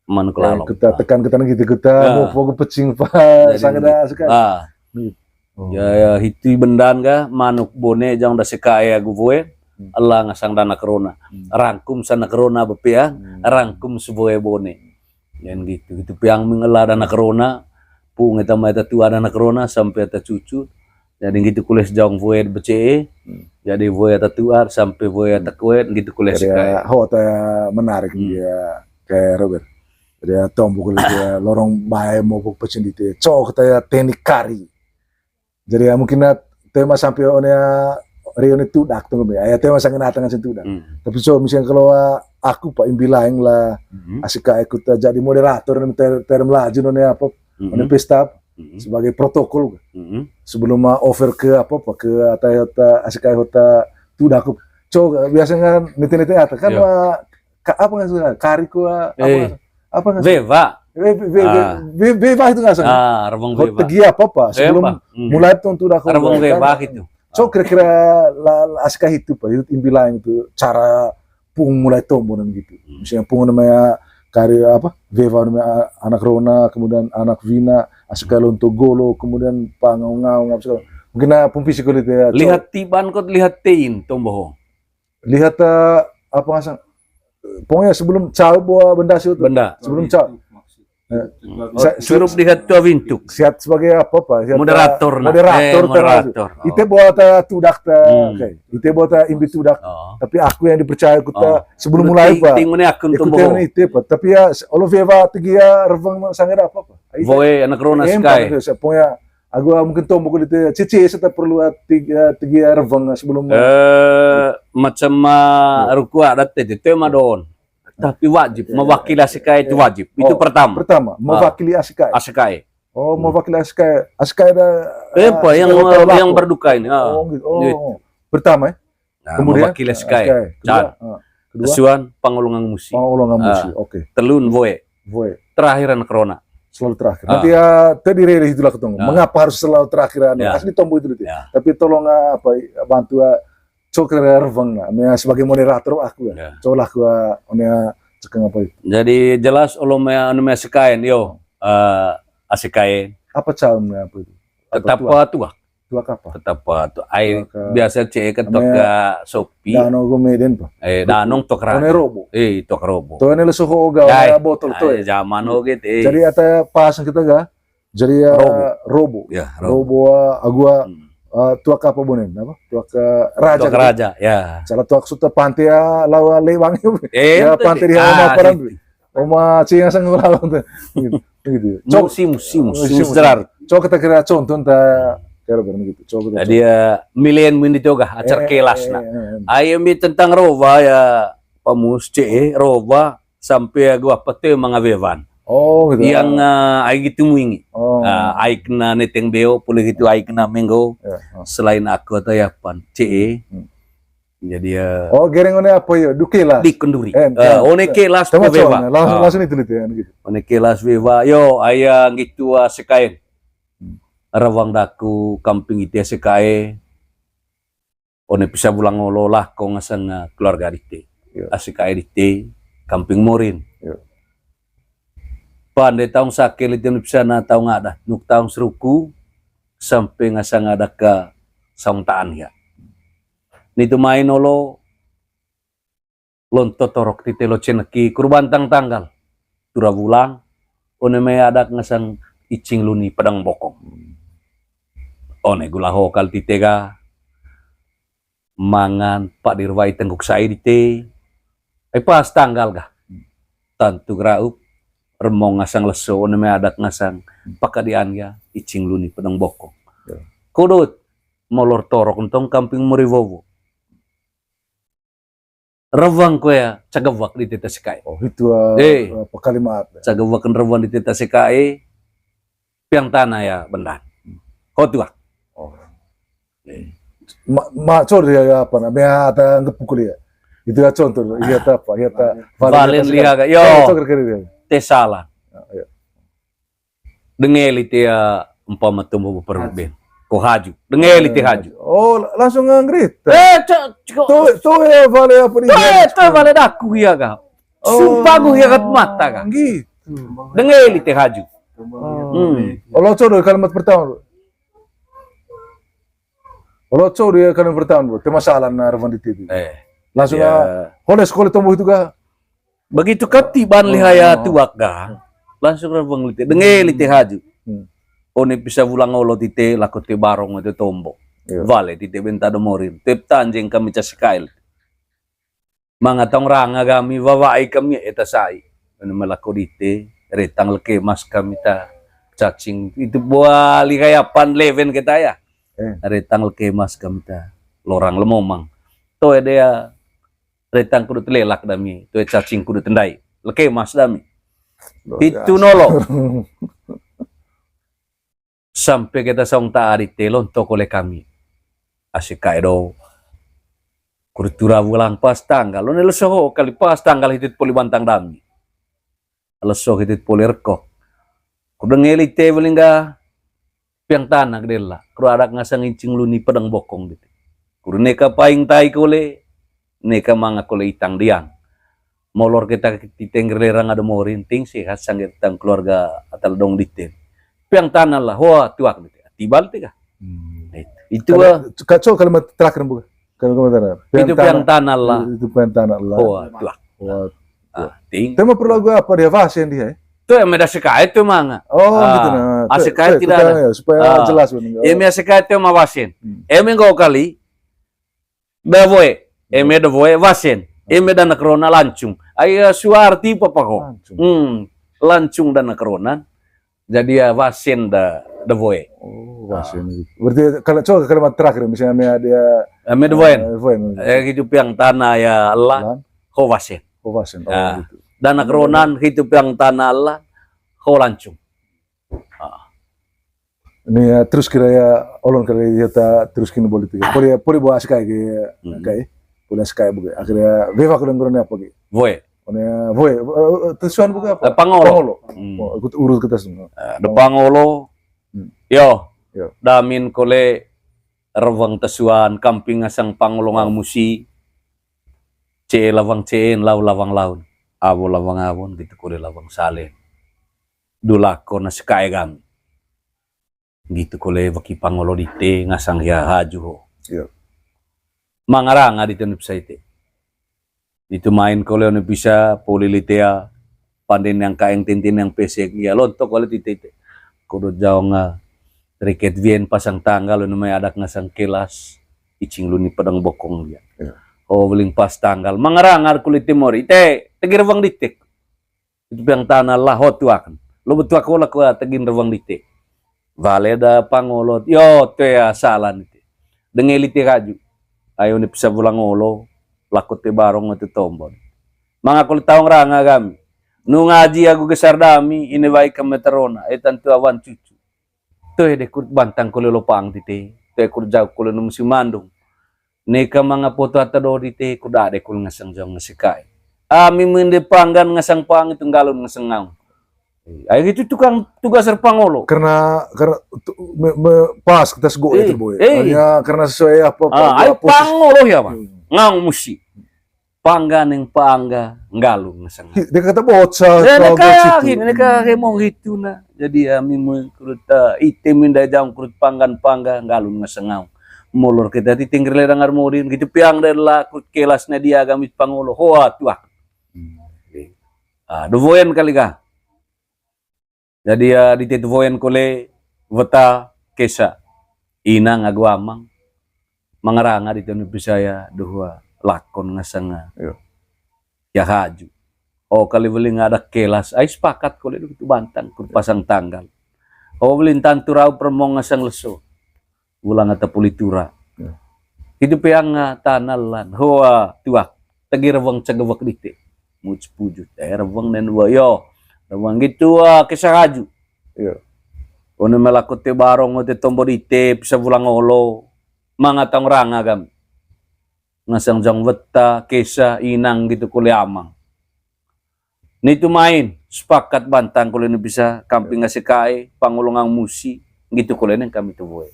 Manuk lalong. Kita tekan, kita gitu, kita mau fokus pecing, Pak. Jadi sangada sekali. Ah. Gitu. Oh. Ya, ya, hiti bendan ga, manuk bone jang da sekae agu woe, hmm, Allah ngasang dana corona. Hmm. Rangkum sana corona bepea, hmm, rangkum sewoe bone. Yang gitu, gitu piang ming Allah dana corona, pung eta mai ta tua dana corona sampai ta cucu. Jadi gitu kules jang woe bece'e, hmm, jadi woe ta tuar sampai woe ta kue, gitu kules. Jadi, sekae. Ya, ho ta menarik dia, kayak Robert. Jadi, ya, tombo kules dia, lorong bae mau pecing di te. Cok ta ya teknik kari. Jadi ya mungkin na tema sampai one ya reuni tudak tunggu be. Ya tema sangin atangan sin tudak. Hmm. Tapi so misalnya kalau, ah, aku pa imbi laeng la, hmm, asik aku ta jadi moderator nem ter, ter Melaju none apa, hmm, one pesta apa, hmm, sebagai protokol. Hmm. Sebelum, ah, over ke apa, apa ke ata, ata asik ho ta tudak aku. So biasanya nete-nete ata kan, ya, wa, ka-, apa nggak suka? Kari ku, ah, apa nggak suka? Apa nggak suka? Wewa. We-, we-, we-, ah, we-, wewa itu nggak suka. Ah, rebeng wewa. Tegi apa, apa? Sebelum, eh, apa? Hmm. Mulai tuh, tuh udah aku rebeng wewa gitu. So kira-kira la, la, asik itu, Pak, itu imbi laeng itu cara pung mulai tombo dan gitu. Hmm. Misalnya pung namanya kari apa? Wewa namanya anak Rona, kemudian anak Wina, asik lonto golo, kemudian pangau-ngau, ngap segala. Mungkin, ah, pung fisik kulit ya. Lihat tiban kot lihat tein tombo ho. Lihat, eh, apa ngasang, pokoknya sebelum cau bawa benda situ. Benda. Sebelum cau. Eh, oh, sa-, curup sa-, lihat tua wintuk. Siap sebagai apa, apa? Siap moderator, ta-, nah. Moderator, eh, ta-, moderator. Oh. Ite bawa ta tudak ta, hmm, oke. Ite bawa ta imbi tudak. Oh. Tapi aku yang dipercaya ku ta, oh, sebelum mulai, ting, Pak. Ting mana aku ikut untuk bawa. Ite, Pak. Tapi ya, se-, olo wewa tegi ya, reveng sangada apa, apa. Ite, boy, anak Rona em, sekai. Pak, pokoknya Agu, ah, mungkin tombo ko dite, cici serta perlu, ah, tiga, tiga reveng, ah, sebelum, ah, eh, macam, ah, iya, ruku adat te, te ma don. Tapi wajib, iya, mewakili asikae itu wajib. Itu pertama. Oh, pertama, ah, mewakili asikae. Asikae. Oh, hmm, mewakili asikae. Asikae ada, eh, apa, ah, yang, asikae hotel yang berduka ini, ah. Oh, gitu. Oh, gitu. Pertama, ya? Nah, kemudian, mewakili asikae. Asikae. Kedua, can. Ah. Kedua? Tesuan, pangolongan musi. Pangolongan musi, ah, oke. Telun, woe. Woe. Terakhir anak Rona. Selalu terakhir. Ah. Nanti ya, tadi rele itulah ketemu. Ah. Mengapa harus selalu terakhir, anu? Ya. Asli tombo itu, ya. Tapi tolong, ah, apa, bantu, ah, cok reveng, nah. Anu ya, sebagai moderator aku ya. Ya. Cok lah aku, ah, anu ya, cekeng apa itu. Jadi jelas, olo mea, anu mea sikaen, yo. Eh, asikaen. Apa caun apa itu? Tetap apa, tuak. Tuak apa? Tetap, ah, tu ai tuak, eh, biasa cek ke tok namanya ke Shopee. Danong go meden, Pak. Eh, betul. Danong tok ra. One robo. Eh, tok robo. Tuh, ini lesu ho ga, dai, one botol tuh. Ai, zaman ho gitu, eh. Jadi ata pas kita ga. Jadi ya robo. Robo. Ya, robo. Robo, ah, agu, ah, hmm, ah, tuak apa bonen? Apa? Tuak, eh, raja gitu. Tuak raja, ya. Salah tuak suta pante ya, lawa lewang. Eh, ya, ente pante deh. Di halaman, ah, paran gitu. Oma cing asang ngelawan tuh. Gitu, gitu. Cok. Musim, musim, musim, musim serar. Cok kita kira contoh ta kira barang gitu. Cok kita. Jadi contoh. Ya, milen mun ditoga, acar, eh, kelas, eh, nah. Eh, eh. Ayo mi tentang roba ya, pamus ce, eh, roba sampai agu apa tuh mangawewan. Oh, gitu. Yang, ah, ai gitu muingi. Oh. Ah, ai kena neteng beo, pulih itu ai kena menggo. Ya, oh. Selain aku atau ya pan, ce, eh. Hmm. Jadi, eh, oh, gereng one apa yo? Du kelas. Di kenduri. Eh, eh, one kelas ko wewa. Langsung, ah, langsung itu, itu ya, gitu. One kelas wewa. Yo, aya gitu, ah, sekaen. Hmm. Rawang daku kamping ite sekae. One pisa bulang olo lah ko ngasang, ah, keluarga dite. Yo. Ah, sekae dite kamping Morin. Yo. Pande taung sake lite one pisa na taung ada. Nuk taung seruku sampai ngasang ada ke saung taan ya. Nitu main olo lonto torok tite lo ceneki kurban tang tanggal. Tura wulang, one mai adak ngasang icing luni padang bokong. One gula hokal tite ga, mangan padir wai tengguk sai dite. Ai pas tanggal ga. Tantu graup, Remong ngasang leso, one mai adak ngasang pakadian ya, icing luni pedang bokong. Kudut, molor torok ntong kamping mori wowo. Rewang ko ya, cagewak di teta sikae. Oh, itu, eh, apa kalimat? Cagewak rewang di teta sikae, piang tanah ya, bendan. Ko tuak. Oh. Ma, ma, cor ya, ya, apa namanya, ata ngepukul ya. Itu ya contoh, iya ta apa, iya ta, valen liha ka, yo. Cor kira-kira. Tesala. Ya, ya. Dengeli te ya, umpama tumbuh berperut ben. Ko haju. Dengeli te haju. Oh, langsung nganggerit. Eh, cok, cok. Tuh, tuh ya, vale apa nih? Tuh, tuh, vale daku ya ka. Sumpah gue ya kat mata ka. Gitu. Dengeli te haju. Hmm. Oh, lo cor kalimat pertama. Olo cau dia kan pertama, bro. Tema salah na Revandi T V. Eh. Langsung ya. Holes kole tombo itu kah? Begitu kati ban liha ya tuak kah? Langsung Revang lite. Denge lite haju. Hmm. One pisa wulang olo tite lako te barong te tombo. Iya. Vale tite benta do morin. Tep tanjeng kami cas kail. Manga tong ranga kami, wawai kami, eta sai. Anu melako dite, retang leke mas kami ta cacing. Itu buali kayak pan leven kita ya. Eh. Retang leke mas kami ta lorang lemomang. Toe dia retang kudu telelak dami, toe cacing kudu tendai. Leke mas dami. Luar biasa. Itu nolo. Sampe keta saung ta ari te lontok oleh kami. Asik kae do. Kudu tura wulang pas tanggal. One leso ho kali pas tanggal hitit poli bantang dami. Leso hitit poli reko. Kudu ngeli te welingga piang tanah gede lah. Kudu adak ngasang incing luni pedang bokong gitu. Kudu neka paing tai kole. Neka manga kole itang diang. Molor keta titeng lerang ada morin, ting sehat sangge tang keluarga atal dong dite. Piang tanah lah, hoa tuak dite. Tibal te kah? Hmm. Itu, itu kalimat terakhir bukan? Kalimat terakhir. Itu piang tanah lah. Itu piang tanah lah. Hoa tuak. Hoa tuak. Ting. Tema perlu lagu apa dia bahas yang dia? Tuh yang meda sekai tuh manga. Oh, gitu nah. Asekai tidak ada. Supaya jelas benar. Eme asekai tuh ma wasen. Eme gak kali. Da woe, eme da woe, wasen. Eme da nakrona lancung. Ai, eh, suarti papa ko. Lancung. Hmm, lancung da nakrona. Jadi ya wasen da, da woe. Oh, wasen. Berarti kalau coba kalimat terakhir misalnya eme dia, eme da woen. Eh, gitu piang tanah ya Allah, ho wasen. Ho wasen. Oh, gitu. Da nakronan gitu piang tanah Allah, ho lancung. Ah. Ini ya, terus kira ya, olon kira ya, ta terus kini boleh tiga. Boleh, boleh bawa sekai ke, kai. Boleh sekai buka. Akhirnya, wewa kuda ngurun apa ke? Woe. One, woe, eh, eh, tesuan buka apa? Eh, pangolo. Pangolo. Hmm. Oh, ikut urut kita semua. Eh, de pangolo. Hmm. Yo. Yo. Damin kole rewang tesuan, kamping ngasang pangolo ngang musi. Ce lawang ceen, lau lawang laun. Awo lawang awon, gitu kole lawang salen. Dulako na sekae kami. Gitu kole weki pangolo dite ngasang hia haju ho. Iya. Mangaranga dite nip saite. Itu main kole one pisa poli litea panden yang kaeng tintin yang pesek ya lontok kole tite ite. Kudu jaong, ah, riket wien pasang tanggal one mai adak ngasang kelas icing luni pedang bokong dia. Iya. Oh, weling pas tanggal mangaranga kole timori te tegir wang ditik. Itu piang tanah lah ho tuakan. Lo betuak ko lah ko tegin rewang dite. Vale da pangolo, yo, te ya salah nite. Denge lite kaju. Ayo ni pisa pulang olo, lako te barong te tombon. Manga kole taung ranga kami. Nu ngaji aku gesar dami, ini baik kami terona, eh, tentu awan cucu. Toe de kut bantang kole lopang tite, toe kut jau kole num si mandung. Neka manga poto ata do dite kut ade kul ngasang jong ngasang kai. Ami mende panggan ngasang pang itu nggalun ngasang ngaung. Ai itu tukang tugas er pangolo. Karena, karena tu, me, me, pas kita sego itu boy. Hanya karena sesuai apa, apa, ai apa pangolo ya, Bang. Ngaung musi. Pangga neng pangga, nggalung ngasang. Hi, dia kata bocah, dia kata kayak gini, dia kayak mau gitu nah. Jadi ami mengkurut, eh, ite minda jam kurut panggan pangga, nggalung ngasang ngau. Molor kita ti tinggal ledang armodin, gitu piang dan lah, kurut kelasnya dia gamis pangolo, hoa tuak. Hmm. Ah, dovoyan kali kah? Jadi, ya, di tetu woyan kole weta kesa. Inang agu amang. Mangaranga di tenu pisaya duhua lakon ngasanga. Iyo. Ya haju. O kali weli nga adat kelas, ai sepakat kole du gitu bantang, kut pasang tanggal. O weli tantu raup remong ngasang leso. Wulang ata puli tura. Hitu peang, ah, tanalan. Hoa tuak. Tegi reweng cegewek dite. Muj pujut. Eh, reweng nen wa yo. Reweng gitu, ah, kisah haju. One melaku te barong, te tombo dite, pisa wulang olo. Manga taung ranga gam. Ngasang jang weta, kesa, inang gitu kole amang. Nitu main, sepakat bantang kole ne bisa kamping ngasih kae, pangolongang musi, gitu kole neng kami tu boe.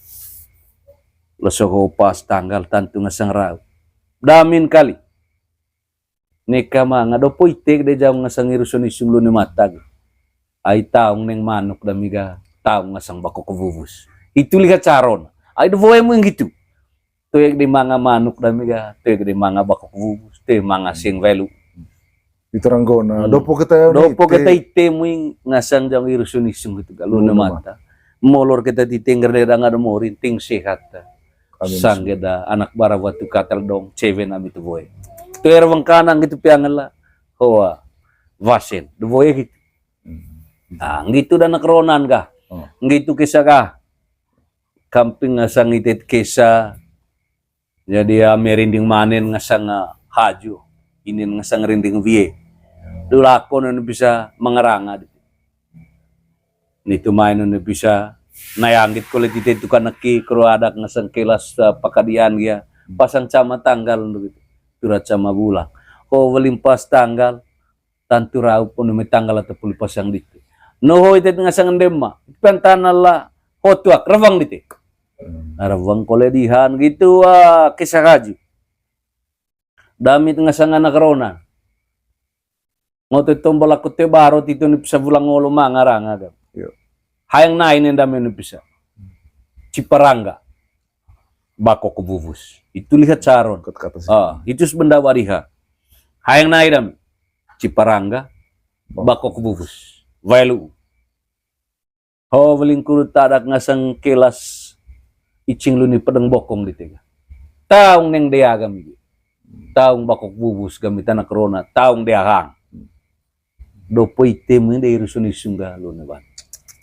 Leso ho pas tanggal tantu ngasang rau. Damin kali. Neka manga dopo ite de jauh ngasang irusun isung luni mata ge. Ai taung neng manuk dami ga, taung ngasang bakok wubus. Itu lihat caron. Ai de boe mung gitu. Tuek di manga manuk dami ga, tuek di manga bakok wubus, tuek manga sing welu. Itu ranggona. Dopo kita ite muing ngasang jang irusun isung gitu ga, luna mata. Molor kita di tingger de ranga de morin, ting sehat. Sangge da anak bara watu katal dong, cewen ami tu boe. Tu er wengkanang gitu piangela. Hoa. Wasen, de boe gitu. Nah, gitu da anak ronan ga. Gitu kisah ga. Kamping ngasang itet kesa. Jadi, ah, me rinding manen ngasang, ah, haju, inin ngasang rinding wie. Dulako nene bisa mangaranga. Nitu main nene bisa nayanggit kole tite tukan neki kru adat ngasang kelas, ah, pakadian gia. Pasang cama tanggal gitu. Turat cama bulan. Ho welimpas tanggal. Tantu raup unu me tanggal ata puli pasang dite. Noho ite ngasang ndema. Pentana la hotuak rewang dite. Rewang kole dihan gitu, ah, kisah haju. Damit ngasang anak ronan. Ngoto tombol aku te baro titu ni pisa bulang ngolo mangaranga gam. Hayang nai nenda menu pisa. Ciparangga. Bakok wubus. Itu lihat caron. Kata-kata sih. Ah, itu sebenda wariha. Hayang nai dam. Ciparangga. Bakok wubus. Welu. Ho weling kuru tadak ngasang kelas icing luni pedeng bokong di tega. Taung neng dea gami. Taung bakok wubus gami tanak rona. Taung dea hang. Dopo ite mui de irusun isung ga luna ban.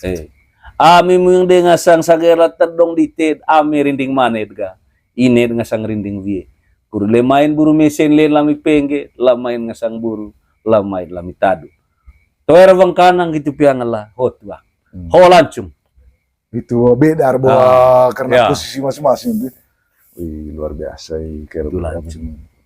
Eh. Ami mui de ngasang sagera tedong ditet, ami rinding manet ga. Inet ngasang rinding wie. Kuru le main buru mesen le lami pengge, la main ngasang buru, la main lami tadu. Toer wengkanang gitu piang la, hotua. Ho lancung. Itu beda bawa karena posisi masing-masing tuh. Wih, luar biasa, ih, kayak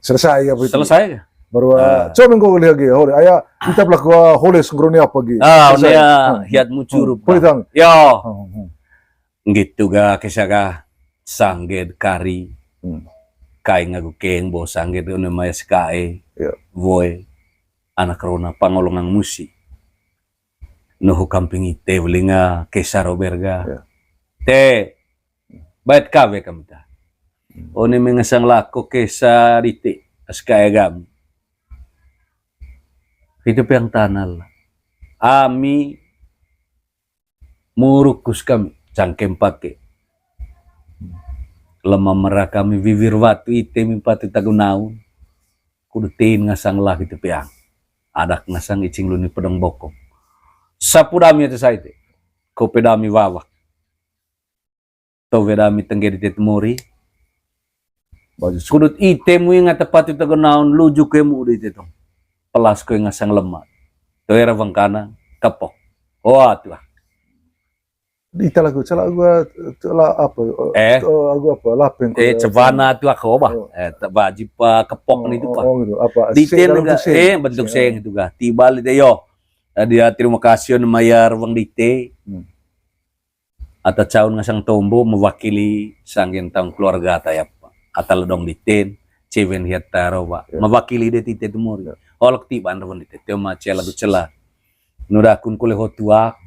selesai apa itu? Selesai ya? Baru, ah, coba minggu lagi, hore. Aya, kita pelaku, ah, hole sengkroni apa gitu? Ah, selesai. Hiat mucuru. Politang. Yo. Gitu ga, kisah ga, sangge kari. Kai ngagu keng, bo sangge de, one maya sekae. Boy, anak rona pangolongang musi. Noho kamping ite welinga kesa roberga. Te, bait kawe kamita. One mengasang lako kesa dite, aska egam. Itu piang tanal. Ami murukus kami, cangkem pake. Lema mera kami wiwir watu ite mi patu tagunaun. Kudu tin ngasang lah itu piang. Adak ngasang icing luni pedong bokong. Sapu dami ate saite. Kope dami wawak. Towe dami tengge di tet mori. Kudut ite mui ngata patu tago naon luju ke mu di tet tong. Pelas koe ngasang lemak. Towe rawang kana kepok. Wah, tuh. Ita lagu, cala gua, cala apa? Eh, lagu apa? Lapeng. Eh, cebana tuh aku apa? Eh, tak wajib pa kepok ni tuh pa. Oh, gitu. Apa? Di ten enggak, eh, bentuk seng itu ga. Tiba li deh yo. Dia terima kasih on mayar wang dite. Ata caun ngasang tombo mewakili sanggen taung keluarga ata yapa. Ata ledong diten, cewen hiat taro wa. Mewakili de tite tumori. Olok tiban rawang dite, teo ma cela du cela. Nudakun kule hotuak.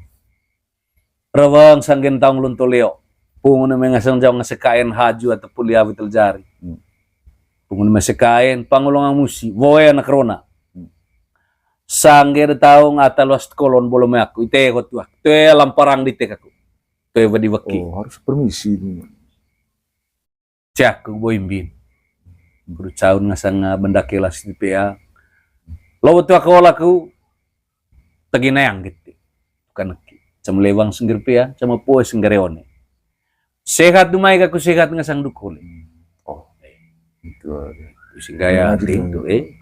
Rawang sanggen taung lunto leo. Pungun mengasang jauh ngasekaen haju ata puli awi teljari. Pungun mesekaen pangulong amusi, woe anak rona. Sangge de taung ata luas kolon bolo me aku, ite hotuak. Toe lamparang dite kaku. Toe wedi weki. Oh, harus permisi ini. Cak ku boy mbin. Kudu caun ngasang, ah, benda kelas di P A. Lo wetu aku olah ku, Tegi nayang gitu. Bukan ki. Cama lewang sengger pea, cama poe sengger one. Sehat dumai kaku sehat ngasang dukul. Oh, itu. Sehingga ya gitu, eh.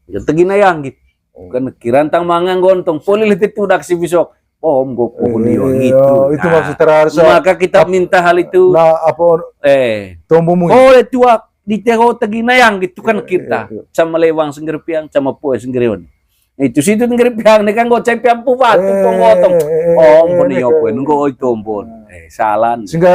Ya, tegi nayang gitu. Bukan ki rantang mangang gontong, poli lete tudak si bisok. Om go pohon dio gitu. Itu maksud terakhir. Maka kita minta hal itu. Nah, apa, eh, tombomu? Oh, le tuak di teho tegi nayang gitu kan kita. Cama lewang sengger piang, cama poe sengger one. Itu situ sengger piang nih kan go cai piang pu batu pong gotong. Om poni opo nunggu oi tombon. Eh, salan. Sehingga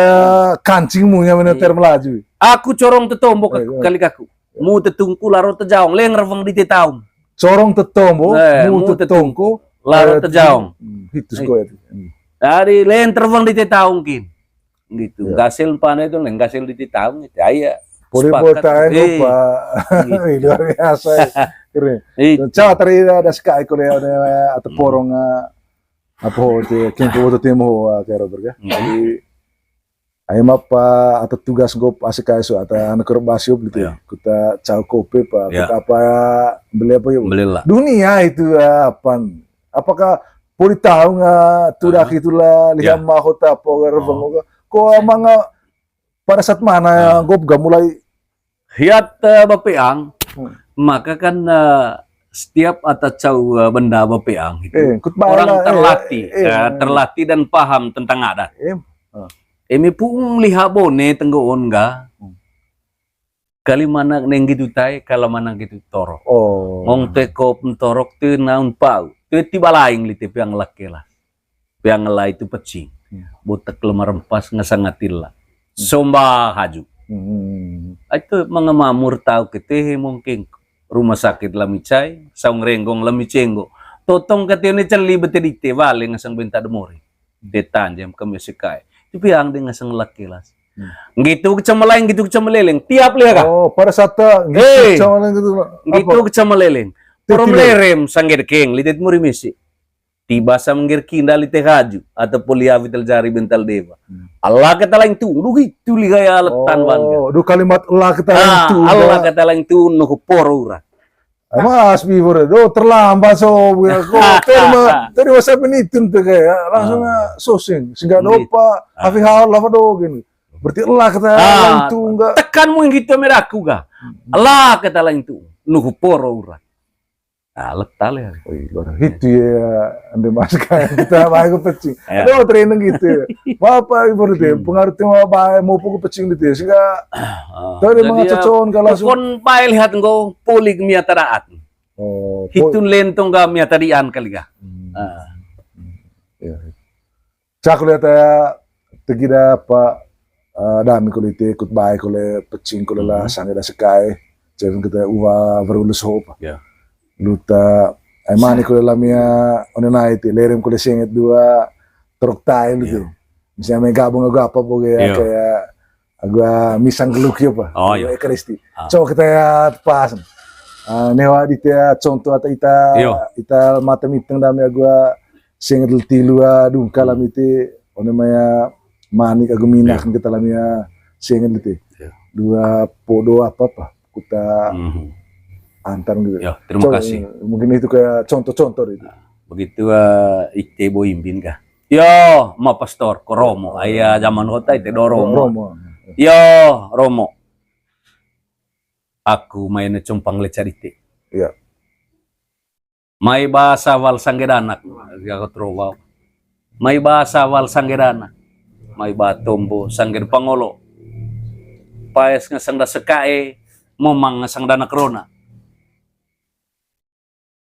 kancingmu yang benar ter melaju. Aku corong tetombo kali kaku. Mu tetungku laro tejaong, leng reveng di tetaung. Corong tetombo, eh, mu tetungku laro tejaong. Hitus ko itu. Dari leng terveng di tetaung kin. Gitu. Gasil pane itu, leng gasil di tetaung itu. Aya. Poli bota lupa. Luar biasa. Keren. Cawa tadi ada sekai kole ada atau porong apa ho te kengko boto temo ho kero berga. Jadi ai mapa ata tugas gop asik aiso ata anak kerba siop lite. Kuta cau kopi pa, kuta apa, beli apa yuk? Belilah. Dunia itu apan. Apakah poli tahu nggak tudak itulah lihat mahota apa reveng ko amang pada saat mana gop gak mulai hiat bapeang, maka kan setiap ata cau benda bapeang itu orang terlatih, terlatih dan paham tentang adat. Emi puung liha bone tenggoon ga. Kali mana neng gitu tai, kala mana gitu torok. Ngong teko pentorok tu naun pau. Tu tiba laing lite piang lake lah. Piang lai tu pecing. Botek lemah rempas ngasang atilla. Somba haju. Itu mengemamur tau ketehe mungkin rumah sakit lami cai, saung renggong lami cenggo. Totong kete ne celi bete dite bale ngasang benta demori. Detan jam kami sekai. Itu piang de ngasang laki las. Gitu kecam lain, gitu kecam leleng. Tiap lihat kah? Oh, pada saat gitu kecam lain gitu. Gitu kecam leleng. Porom lerem sangger keng litet muri misi. Tiba samgir kinda lite haju atau poli awi teljari bental dewa. Allah kata lain tu, duh itu li gaya letan bangga. Oh, duh kalimat Allah kata lain tu. Allah kata lain tu nuhu poro ura. Mas before do terlambat so ya ko terima terima saya penitun tuh kayak langsung sosing sehingga dopa hafi hal lah do gini. Berarti Allah kata lain tu enggak tekan mungkin gitu meraku ga. Allah kata lain tu nuhu poro ura. Ah, letal ya. Wih, luar itu ya, ande mas kayak kita baik pecing. Aduh, training gitu. Bapak ibu deh, pengaruh tema baik mau pukul pecing gitu ya. Sehingga tadi mengacocon kalau langsung. Kon baik lihat engko polik mia tadaat. Oh, hitun lentong ga mia tadian kali ga. Iya. Caku lihat ya, tegida apa, eh, dami kole ite, kut bae kole, pecing kole lah, sangge da sekai, cewek kita uwa verulus hopa. Luta, ai mani kole lamia, one nai te, lerem kole senget dua, trok tai lutu. Misalnya main gabung agu apa boge ya, kayak agu misang geluk ya apa. Oh, iya. Ekaristi. Coba kita ya pas. Ah, newa di tia contoh atau ita, ita mata miteng dami agu senget leti lua dungka lam ite one maya manik agu minak kita lamia senget leti dua podo apa apa kuta antar gitu. Ya, terima kasih. Mungkin itu kayak contoh-contoh itu. Begitu, eh, ite bo imbin kah? Yo, ma pastor, ko romo. Aya zaman kota ite do romo. Yo, romo. Aku main compang leca dite. Iya. Mai ba sawal sangge danak, ya ko trowau. Mai ba sawal sangge danak. Mai ba tombo sangge pangolo. Paes ngasang da sekae, momang ngasang danak rona.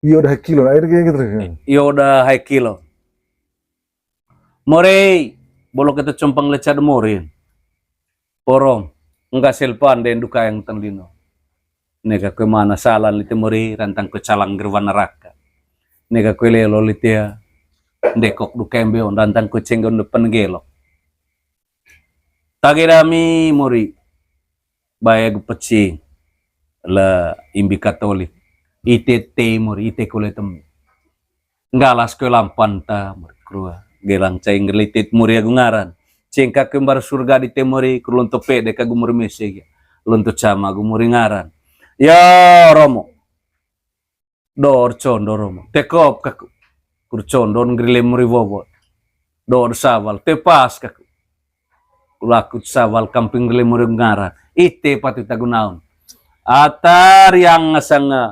Iyo da hai kilo, air kayak gitu. Iyo da hai kilo. Morei, bolo kita compang leca de morin. Porong, engka selpan den duka yang tendino. Neka kue mana salan lite mori, rantang kue calang gerwan neraka. Neka kue lelo lite ya, ndekok duka yang beon, rantang kue cenggon depan gelok. Tage dami mori, baya gu pecing, la imbi Katolik. Ite te mori, ite kule temu. Nggalas kue lampan ta, mori krua. Gelang cai ngerlitit mori agu ngaran. Cengka kue mbar surga di te mori, kru lonto pede kagu mori mese gia. Lonto cama agu mori ngaran. Ya, romo. Dor condo romo. Tekop kaku. Kur condon gri lemuri wowot. Do'd sawal, te pas kaku. Ku laku sawal kamping gri lemuri ngara. Ite patu tagunaun. Ata riang ngasang, eh,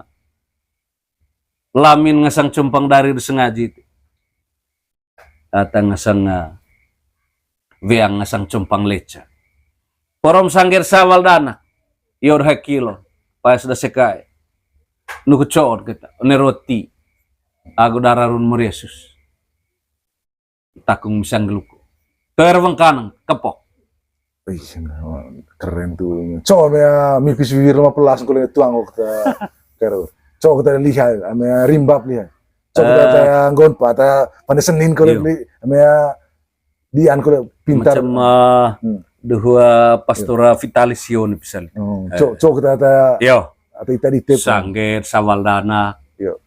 lamin ngasang compang dari sengaji. Ata ngasang, eh, weang ngasang compang leca. Porom sangger sawal dana. Yor hakilo. Pas da sekai. Nuku coot kita. One roti. Agu dararun meriasus. Takung misang geluku. Ter wengkanang. Kepok. Wih, keren tuh. Coba ya, mipis bibir lima belas kalau tuang waktu. Kero. Coba kita lihat, ame rimbab lihat. Coba kita Eh. Taya nggon pa, taya Pande Senin kalau Iyo. Beli, ame dian kalau pintar. Macam, eh, Hmm. Duhua Pastora Vitalisio ni pisal. Hmm. Eh. Coba, coba kita taya Iyo. Atau kita di tep. Sangger, sawal dana. Iyo.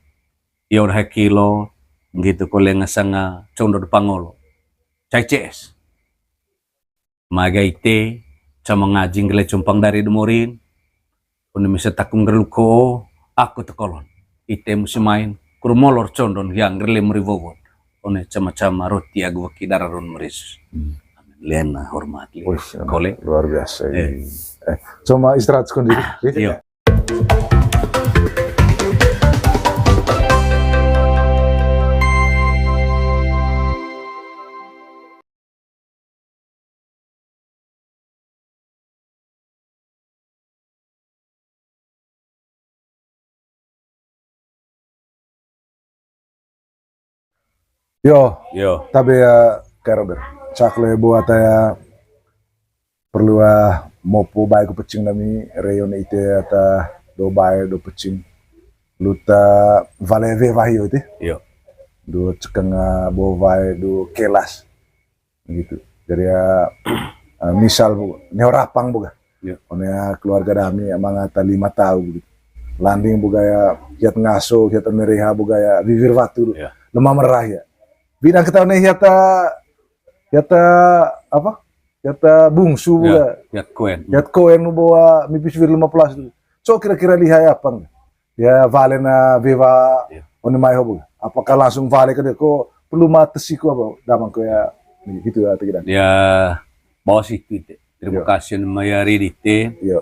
Iyo dah kilo, gitu kole ngasanga condo de pangolo. Cai C S. Maga ite, cama ngajing gele compang dari demorin. Une misa takum gerluko, aku tekolon. Ite musi main, kurmolor condon yang gele meriwowon. One cama-cama roti agu waki dararon merisus. Hmm. Amin. Lena hormat, le. Wih, kole. Luar biasa ini. Eh. Eh, cuma istirahat sekundit. Iyo. Yo, Yo. Tabe ya, Kak Robert. Cak le buat ya perlu ah mopo bae ku pecing nami reyon ite ata do bae do pecing. Luta vale ve wahio ite. Yo. Do cekeng, ah, bo bae do kelas. Gitu. Jadi ya, eh, misal bu, neo rapang buka. Ya. One ya keluarga dami emang ata lima tahu gitu. Landing buka ya, hiat ngaso, hiat mereha buka ya, bibir watu. Ya. Lemah merah ya. Bidang kita one hiat, eh, hiat, eh, apa? Hiat, eh, bungsu buka. Ya, hiat koen. Hiat koen bawa mipis wir lima belas itu. So kira-kira lihai apa? Ya, vale na wewa Iya. One mai ho buka. Apakah langsung vale ke dia ko perlu mate siku apa? Damang ko ya, gitu ya, ate kidan. Ya, bawa situ ite. Terima Iya. Kasih Maya Ridite. Iya.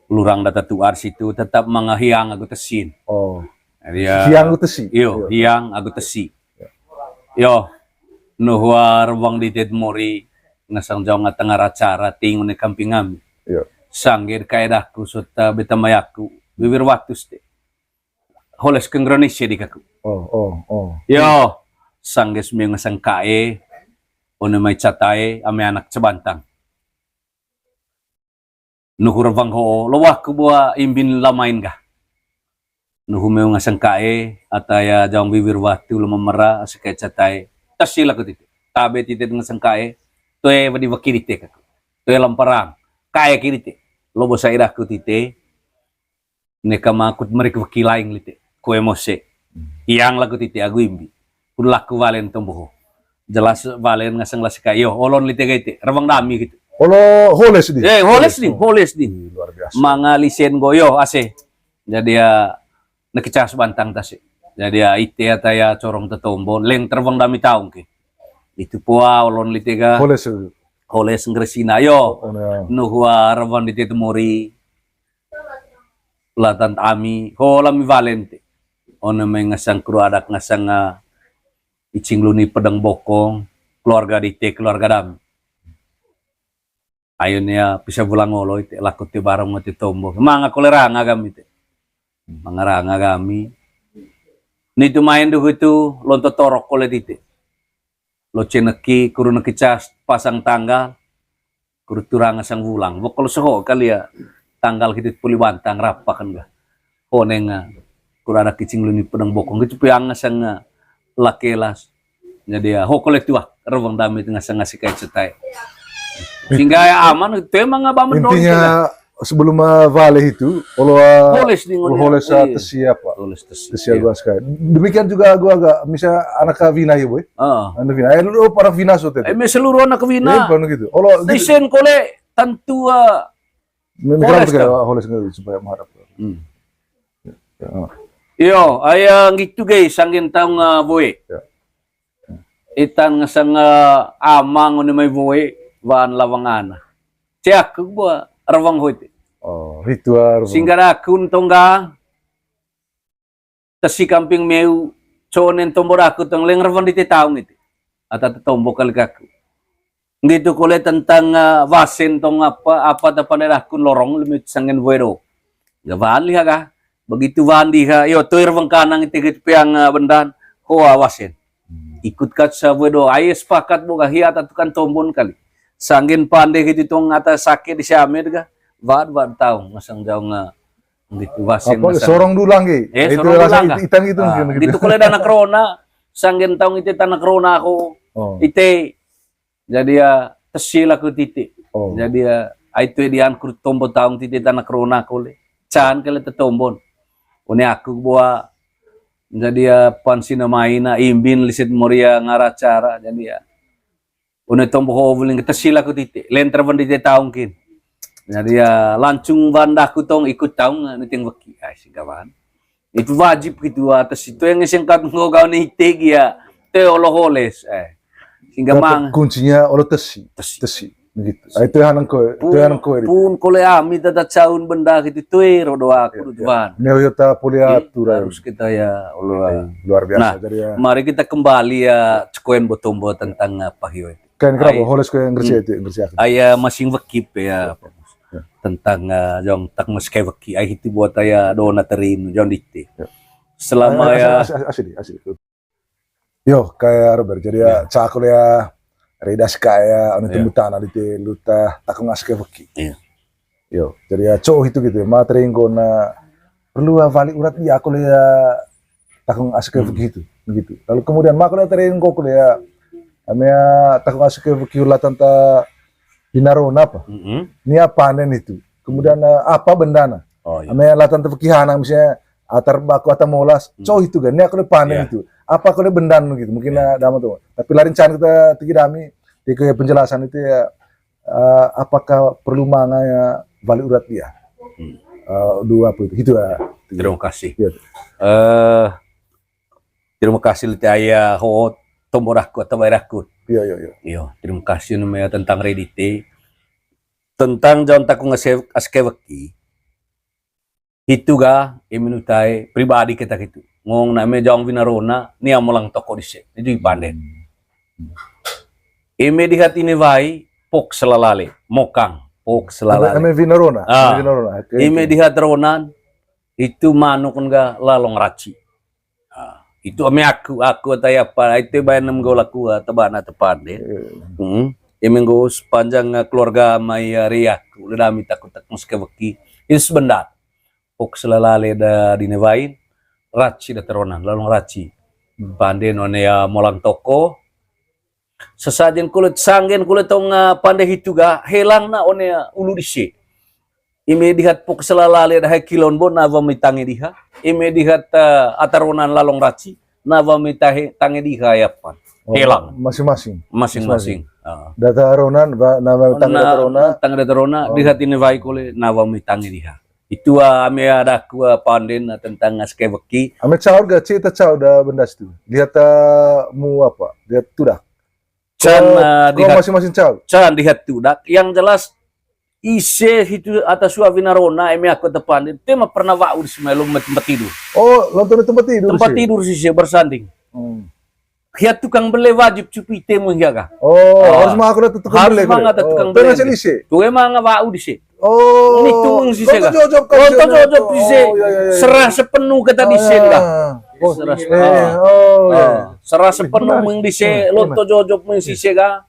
Lurang data tuar situ tetap mangahiang aku tesin. Oh. Jadi ya, Hiang aku tesi. Iyo, Iya. Hiang aku tesi. Iya. Yo, nuhua ruang di Ted Mori, ngasang jawa tengah racara ting une kamping ami. Iya. Sangge kaedaku sota beta mayaku, bibir watus te. Holes kenggroni sedi kaku. Oh, oh, oh. Yo, sangge sumeng ngasang kae, one mai catae, ame anak cebantang. Nuhu rawang ho, lo waku bua imbin lamain gah. Nuhu meu ngasang kae, ataya jawang bibir watu lo mamara, asa kae catae. Tasi laku tite. Tabe tite ngasang kae, toe wadi wakiri te kaku. Toe lamparang, kae kiri te. Lo bosa iraku tite, neka makut merik waki laing lite. Kue mose. Hiang laku tite agu imbi. Kun laku valen tomboho. Jelas valen ngasang lasi kae. Yo, olon lite gaite. Rawang dami gitu. Olo holes di. Eh, holes di, Oh. Holes di. Ih, luar biasa. Manga lisen go yo, ase. Jadi ya, nekecas bantang tasi. Jadi ya, ite ataya corong tetombo. Leng terbang dami taung ke. Itu poa olon lite ga. Holes. Holes ngresina yo. Oh, ya. Nuhua rawang di te temori. Latan ami, ho lami valen te. One mai ngasang kru adak ngasang, ah, icing luni pedang bokong, keluarga dite, keluarga dami. Ayo nia pisa bulang olo ite, laku te barong te tombo. Manga kolera ngagam ite. Manga ra ngagami. Nitu main duhu itu lonto torok kole dite. Lo ceneki, kuru neki cas, pasang tanggal, kuru turang ngasang wulang. Bokol soho kali ya, tanggal hidup puli bantang, rapa kan gah. Honeng, ah, kuru ada kicing luni pedang bokong, gitu piang ngasang, ah, lakelas. Jadi ya, hokol itu ah, rawang dami itu ngasang ngasih kayak cetai. Sehingga ya aman, itu emang abang mendorong Intinya, kita. Sebelum, eh, vale itu, olo, eh, Holes di olo ngoni, holes, eh, iya. Tesi apa? Holes tesi. Tesi. Iya. Gua sekali. Demikian juga gua agak, misal anak Vina ya, boy. Heeh. Anak Vina. Eh, lu para Vina sote. Eh, me seluruh anak Vina. Iya, bukan gitu. Olo gitu. Desain kole tantu, eh, Ini holes kenapa tuh. Holes nggak supaya mengharap. Hmm. Ya. Iyo, aya gitu guys, sanggen taung, eh, boy. Ya. Itan ngasang, eh, amang one mai woe, wan lawang ana. Ce aku bua rawang hoi te. Oh, ritual. Singga aku ntong ga, tesi kamping meu, conen tombo daku tong leng rawang di te taung ite. Ata te tombo kali kaku. Ngitu kole tentang, eh, wasen tong apa, apa ta pandai daku lorong limit sangen wedo. Ga wan liha ga. Begitu wan diha, yo toir wengkanang ite gitu peang, eh, bendan. Hoa wasen. Ikut kat sa wedo, ai sepakat bo ga hia ata tukang tombon kali. Sanggen pande gitu tong ata sake di siamed ga. Wad wad taung, masang jaung, eh, Gitu, wasen. Apa, masang. Sorong dulang ge. Eh, itu sorong dulang ga. Itang gitu, ah, mungkin gitu. Gitu kole dana corona, sanggen taung ite tana corona aku. Oh. Ite. Jadi ya, tesi laku titi. Oh. Jadi ya, ai tu dian kur tombo taung titi tana corona kole. Can kele te tombon. One aku bua. Jadi ya, pan sina maina imbin lisit moria ngara cara. Jadi ya. One tombo ho wuling tesi laku titi, lenter wan di te taung kin. Jadi ya, langsung wan daku tong ikut taung, eh, niting weki. Ai, singga wan. Itu wajib gitu, ah, tesi. Itu yang singkat nggo gaun ite gia. Te olo holes, eh. Singga mang. Kuncinya olo tesi. Tesi. Tesi. Begitu. Ah, itu yang nengko, itu yang nengko. Pun kole ami tata caun benda gitu, tuh, rodo aku, tuan. Neo yota poli aturan. Harus kita ya, olo. Luar biasa. Nah, jadi ya. Mari kita kembali ya, cekoen bo tombo tentang apa hio itu. Kan kenapa holes ko yang ngersi itu, ngersi aku. Aya masing weki pe ya. Tentang, eh, jong tak mas kayak weki. Ai itu buat aya dona terin, jong diti. Selama ya. Asli, asli, asli. Yo, kayak Robert, jadi ya, cak aku ya, redas kayak, anu temu tanah di te luta, takung aske weki. Iya. Yo, jadi ya, cowok itu gitu ya, ma teringgo na, perlu ya, balik urat dia, aku ya, takung aske weki itu, begitu. Lalu kemudian, ma aku ya teringgo, aku ya, ame ya, takung aske weki, ulah tanta, binarona apa? Ini apa nen itu? Kemudian, eh, apa bendana? Oh, iya. Ame ya, latan te weki hanang, misalnya, atar baku atau molas, cowok itu kan, ini aku udah pandai itu. Apa aku udah bendan gitu, mungkin ada amat tuh. Tapi larin can kita tinggi dami, di ke penjelasan itu ya, eh, apakah perlu manga ya balik urat dia? Eh, dua apa itu? Gitu ya. Terima kasih. Iya. Eh, terima kasih lite aya ho tombo daku atau bayar daku. Iya, iya, iya. Iya, terima kasih namanya tentang Reddit. Tentang jaun takung aske, aske weki. Hitu ga, eme nu tae pribadi kita gitu. Ngong na eme jaung winarona, nia molang toko dise. Itu ipanden. Eme dihat ini wai, pok selalale, mokang, pok selalale. Eme winarona, ah, eme winarona. Oke, eme oke. Dihat ronan, itu manuk ga lalong raci. Ah, itu eme aku, aku atau apa, itu bayan nem gol aku, ah, tebana tepan deh. Iya. Hmm. Eme nggo sepanjang, ah, keluarga mai, ah, ri aku, udah dami takut tak mus ke weki. Itu sebentar. Pok selalale da dinewain, raci da teronan, lalong raci. Hmm. Pande none ya molang toko. Sesajen kulit sanggen kulit tong, ah, pande hitu ga, helang na one, ah, ulu dise. Ime dihat pok selalale da hai kilon bo, na wami tange diha. Ime dihat, ah, ataronan lalong raci, na wami tahe, tange diha ya pan. Oh, helang. Masing-masing. Masing-masing. Ah. Data ronan, ba, na wami tange data rona. Tange data rona, oh. Dihat ini wai kole, na wami tange diha. Itu, ah, ame ada aku, ah, panden, ah, tentang, ah, aske weki. Ame caur ga, cita caur da bendas tu. Dihat, ah, mu apa? Dihat tudak. Can, ko, ah, ko dihat, masing-masing caur. Can dihat tudak. Yang jelas ise hitu atas suawi narona, eme aku tepanden. Tema pernah wa'u di semalam tempat tidur. Oh, nonton di tempat tidur sih? Tempat tidur sih, sih, bersanding. Hmm. Hiat tukang bele wajib cupi temu hiaga. Oh, harus mah aku tukang bele. Harus mah tukang bele. Tuh emang wa'u di sih. Oh. Ini tuh mung sise ga. Lonto jojop kan. Lonto jojop sise. Oh, iya, iya, iya. Serah sepenuh kata di sise ga. Oh, serah sepenuh. Oh, iya. Serah sepenuh mung di sise, lonto jojop mung sise ga.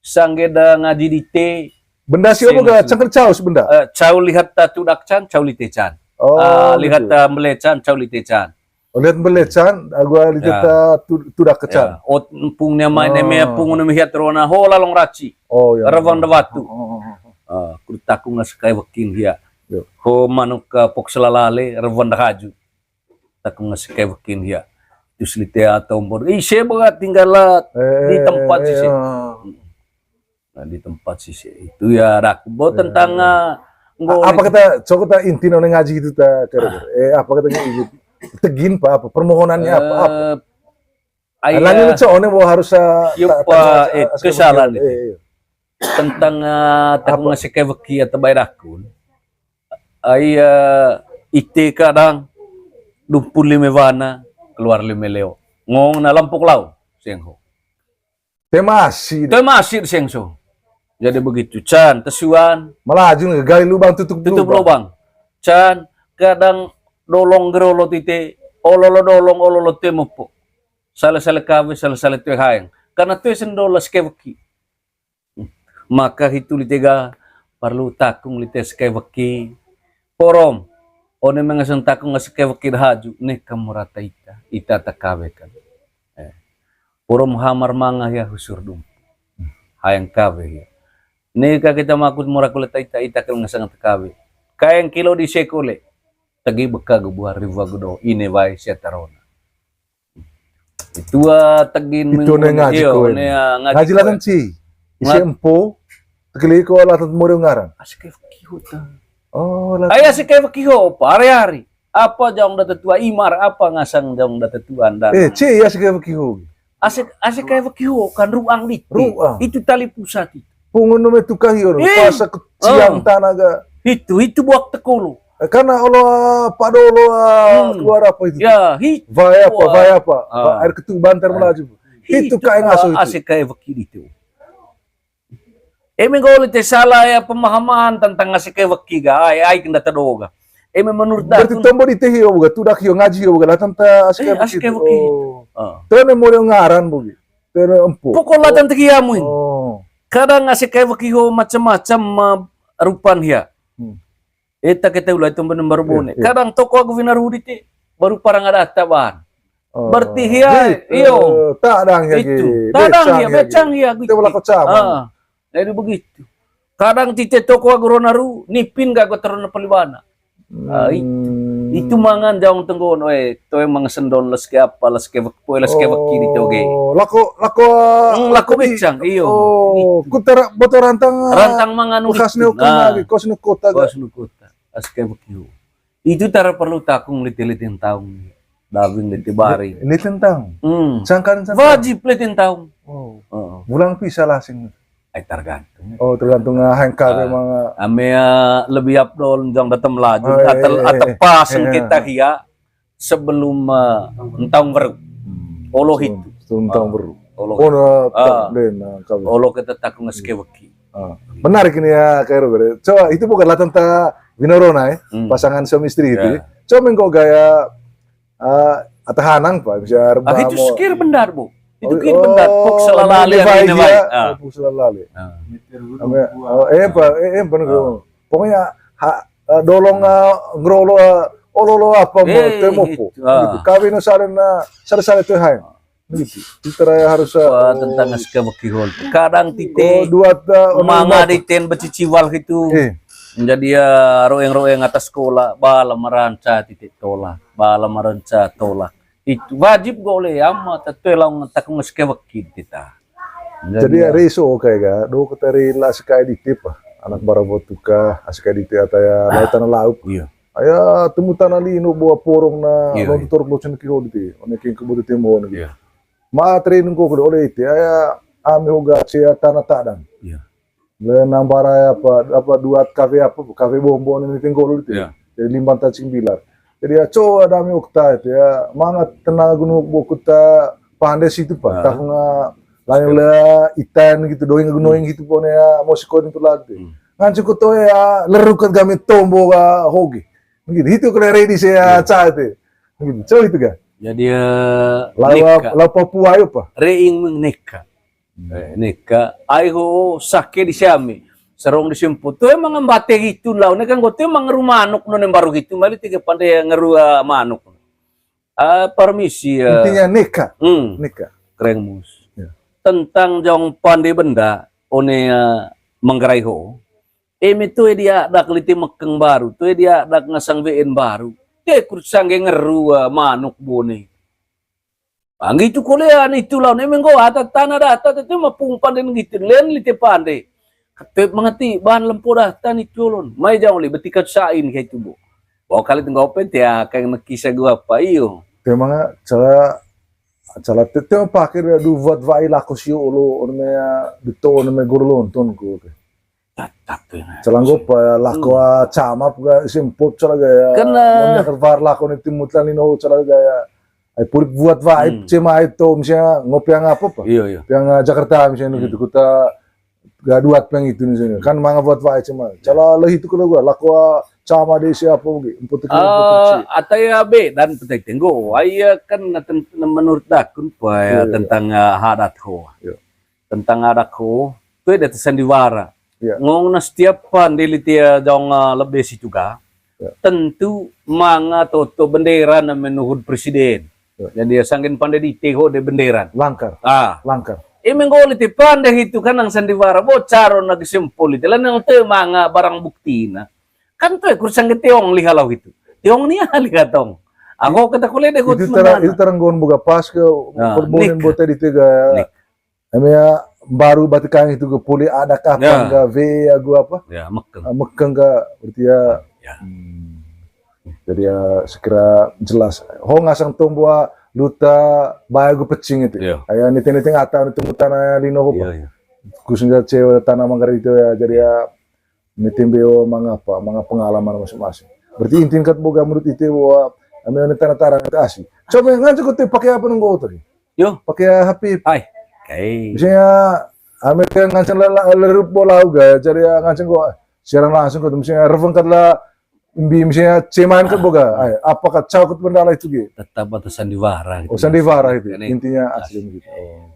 Sangge da ngaji di te. Benda si apa ga? Cengker cau si benda. Eh, cau lihat ta tudak can, cau lite can. Oh, lihat ta mbele can, cau lite can. Oh, lihat mbele can, agua lite ta tudak ke can. Ot empung ne mai ne me empung ne me hiat rona ho lalong raci. Oh, iya. Rewang da watu. Oh, oh, oh, oh. Ah, kudu takung ngas kai wekin hia. Ho manuk ka pok selalale, rewang da haju. Takung ngas kai wekin hia. Terus lite atau mbor. Ih, saya berat tinggal lah di tempat sih. Nah, di tempat sih, sih. Itu ya dak. Bo tentang, ah, apa kata, coba kata inti none ngaji itu ta, eh, apa katanya ibu? Tegin apa, apa? Permohonannya apa? Apa? Eh, Ai, lagi lucu, one bo harus, eh, kesalahan itu. Tentang, eh, takung ase kai weki ata bai dakun. Ai, eh, ite kadang dumpu lime wana, keluar lime leo. Ngong na lampok lau, sengho. Temasi. Temasi sengso. Jadi begitu, can, tesuan. Malah ajung gali lubang, tutup lubang. Can, kadang dolong gerolo tite, ololo dolong, ololo temopo. Sale-sale kawe, sale-sale toe haeng. Karena toe sendol ase kai weki. Maka hitu lite ga parlu takung lite ase kai weki. Porom, one manga seng takung ase kai weki da haju, neka murata ita, ita ta kawe kan. Eh. Porom hamar manga hia husur dumpu. Haeng kawe hia. Neka kita makut mura kule ta ita, ita kel ngasang ta kawe. Kaeng kilo di sekole. Tegi beka gebuah riwa gedo, ine wai sia tarona. Itu, ah, tegin itu minggu ne ngaji iyo, ko ne, ah, ngaji latan ci. Isi empo, tegeli ko latan mori ngaran. Ase kai weki ho ta. Oh, latan. Ai ase kai weki ho, pa hari-hari. Apa jaong da tetua imar, apa ngasang jaong da tetua anda. Eh, ci, ase kai weki ho. Ase, ase kai weki ho, kan ruang dite. Ruang. Itu tali pusat itu. Pungun nome tukahi ono, eh, pasa keciang tanah ga. Itu, itu buak tekolo. Eh, karena olo, ah, pado olo, ah, keluar apa itu? Ya, itu. Vai apa, vai apa? Ah. Air ketuban ter melaju. Itu kayak ngaso itu. Ase kai weki itu. Eme nggo lite salah ya pemahaman tentang ase kai weki ga, ai, ai kenda tedo ga. Eme menurut aku. Berarti tombo dite hio buga, tudak hio, ngaji hio buga, latan ta ase kai weki. Oh. Tene mori ngaran bugi. Tene empu. Pokok latan ta hia muin. Oh. Kadang ase kai weki ho macam-macam, eh, rupan hia. Hmm. Eta keta ulai tombo ne baru bone. Iya, iya. Kadang toko agu wina ruhu dite baru parang ada taban. Oh. Berarti hia, iyo. Eh, tadang hia itu. Tadang hia, becang hia gitu. Itu berlaku sama. Ah, jadi begitu. Kadang tite toko agu rona ru, nipin ga agu terona peliwana. Ah, itu. Hmm. Itu mangan jaong tenggon, eh, toe manga sendol les ke apa, les ke wek-, les ke weki di toge. Oh, lako, lako, hmm, lako becang, iyo. Oh, itu. Kutara, boto rantang, rantang mangan bekas gitu. Nukun lagi, kos nukota. Kos nukota. Ase kai weki ho. Itu tara perlu takung lite-lite taung. Dawing lite bari. Lite taung. Hmm. Sangkan, sangkan. Wajib lite taung. Oh. Heeh. Bulang pisa lah sing. Ai tergantung. Oh, tergantung, ah, hengkar emang, ah. Ame, ah, lebih afdol jong datang melaju. Oh, iya, iya, iya. Atau pas kita hia sebelum, eh, entaung weru. Hmm. Olo hitu. Sebelum entaung weru. Olo hitu. Oh, na, ah, tak, den, ah, kabe. Olo kita takung ase kai weki. Ah. Menarik ini ya, Kak Robert. Coba, itu bukan latan ta wina rona ya, hmm, pasangan suami istri itu. Ya. Coba mengko gaya, ah, ata hanang, Pak, bisa. Ah, itu sekir bendar, Bu. Itu kir bendar. Oh, pok selalali, ini, ini, ya. Ah. Oh, pok selalali. Ah. Oh, eh, Pak, eh, eh, bener. Ah. Pokoknya, ha, eh, dolong, eh, ngerolo, eh, ololo apa, mau, eh, temopo. Itu, ah. Gitu. Kawin saren, eh, sare-sare tuh hai. Gitu. Itu raya harus, eh, wah, tentang ase kai weki ho. Kadang tite, oh, dua, eh, manga diten beciciwal gitu. Eh. Jadi ya roeng-roeng atas sekolah, bala meranca tite tolak, bala meranca tolak. Itu wajib gole ama, tete laung takung ase kai weki tita. Jadi ya, reso kayak ga, do keteri la ase kai dite pa. Anak barabo tuka, ase kai dite ataya lautan laup. Iya. Aya temu tanah lino boa porong na, iya, lontor iya, locen ki ho dite. One king kebo dite mo gitu. Iya. Ma teri nungko kode oleh ite, aya ami hoga sia tanah tadang. Iya. Le nambara apa, apa duat kafe apa, kafe bombo ni tenggol dite. Iya. Jadi limban ta cing bilar. Jadi ya, co ada ami okta itu ya, mangat tenang gunung bokut ta pande situ pa. Ah. Tahun, ah, lain le itan gitu, doing gunung gitu pone ya, mosiko itu lagi. Hmm. Ngancu ko to ya, lerukat kami tombo ga hoge. Gitu, itu kena ready saya, iya, ca itu. Gitu, co itu ga. Jadi, eh, lawa, neka. Lawa Papua ayo pa. Reing meng neka. Hmm. Eh, neka. Ai ho sake di siami. Serong di simpu. Tu emang mbate gitu lau. Neka nggo tu emang ngeru manuk no nem baru gitu. Mali tiga pande ngeru, eh, manuk. Ah, permisi, eh. Intinya neka. Hmm. Neka. Kereng mus. Ya. Tentang jong pande benda, one, eh, menggerai ho. Eme toe dia dak lite mekeng baru, toe dia dak ngasang W N baru. Te kur sangge ngeru, eh, manuk bone. Anggi itu kolean itu lawan eme nggo ata tanah data te mapung pande nggit len lite pande. Kate mangati bahan lempo data ni tolon. Mai jang oli betika sain kayak itu, Bu. Bawa kali tenggo pen tia kayak nekisa gua apa iyo. Te manga cara Cala te, te pake du buat wai lako sio olo, one me, ah, dito, one me gor lonton ko. Oke. Tatap ya. Cala nggo pa lako, ah, camap ga simpot cala gaya. Kena. Mami akar war lako ni timutlan ino cala gaya. Ai pulip buat wai cema itu misalnya ngopi yang apa, Pak? Iya, iya. Yang, ah, Jakarta misalnya gitu. Kuta gaduat peng itu misalnya. Kan manga buat wai cema. Cala leh itu kalau gua lako, ah, cama de siapa oke. Emput ke, emput ke. Ah, ata ya be dan petai tenggo. Ai ya kan na ten-, na menurut dakun pa ya. Iya, iya. Tentang, ah, hadat ho. Iya. Tentang adat ho, tu ada sandiwara. Iya. Ngong na setiap pandeli tia jong, ah, lebih situ ga. Iya. Tentu manga toto bendera na menuhut presiden. Iya. Jadi ya sanggen pande di teho de bendera. Langkar. Ah. Langkar. Eme nggoli te pande hitu kanang sandiwara, bo caro na gesempol itu. Lanang te manga barang bukti na. Kan tu kur sanggen teong liha lau hitu. Teong ni liha tong. Aku kata kule de hut itu tara, itu tara nggon boga pas ke. Ah, perbonen nik. Bote di tega. Nik. Eme ya, baru batikang itu ke puli ada kapan ga V agu apa? Ya, mekeng. Ah, mekeng ga, berarti ya. Ya. Hmm. Jadi ya, sekira jelas. Ho ngasang tombua luta baya gu pecing itu. Iya. Aya niteng-niteng ata niteng tanah lino ho. Iya, iya. Khususnya cewek tanah manggar itu ya, jadi ya, niteng beo manga apa, manga pengalaman masing-masing. Berarti intinya kat boga menurut ite bahwa ame one tanah tarang itu asli. Coba ngancu kau pakai apa nunggu otak? Yo. Pakai H P. Hai. Kai. Misalnya, ame kan nganceng la, la, lerup bola uga, jadi ya nganceng gua siaran langsung ke, misalnya, reveng kat la, mbi, misalnya, cemain kat boga. Ai, apakah cau kat bendala itu ge? Tetap atau sandiwara gitu. Oh, sandiwara itu. Intinya asli gitu. Oh.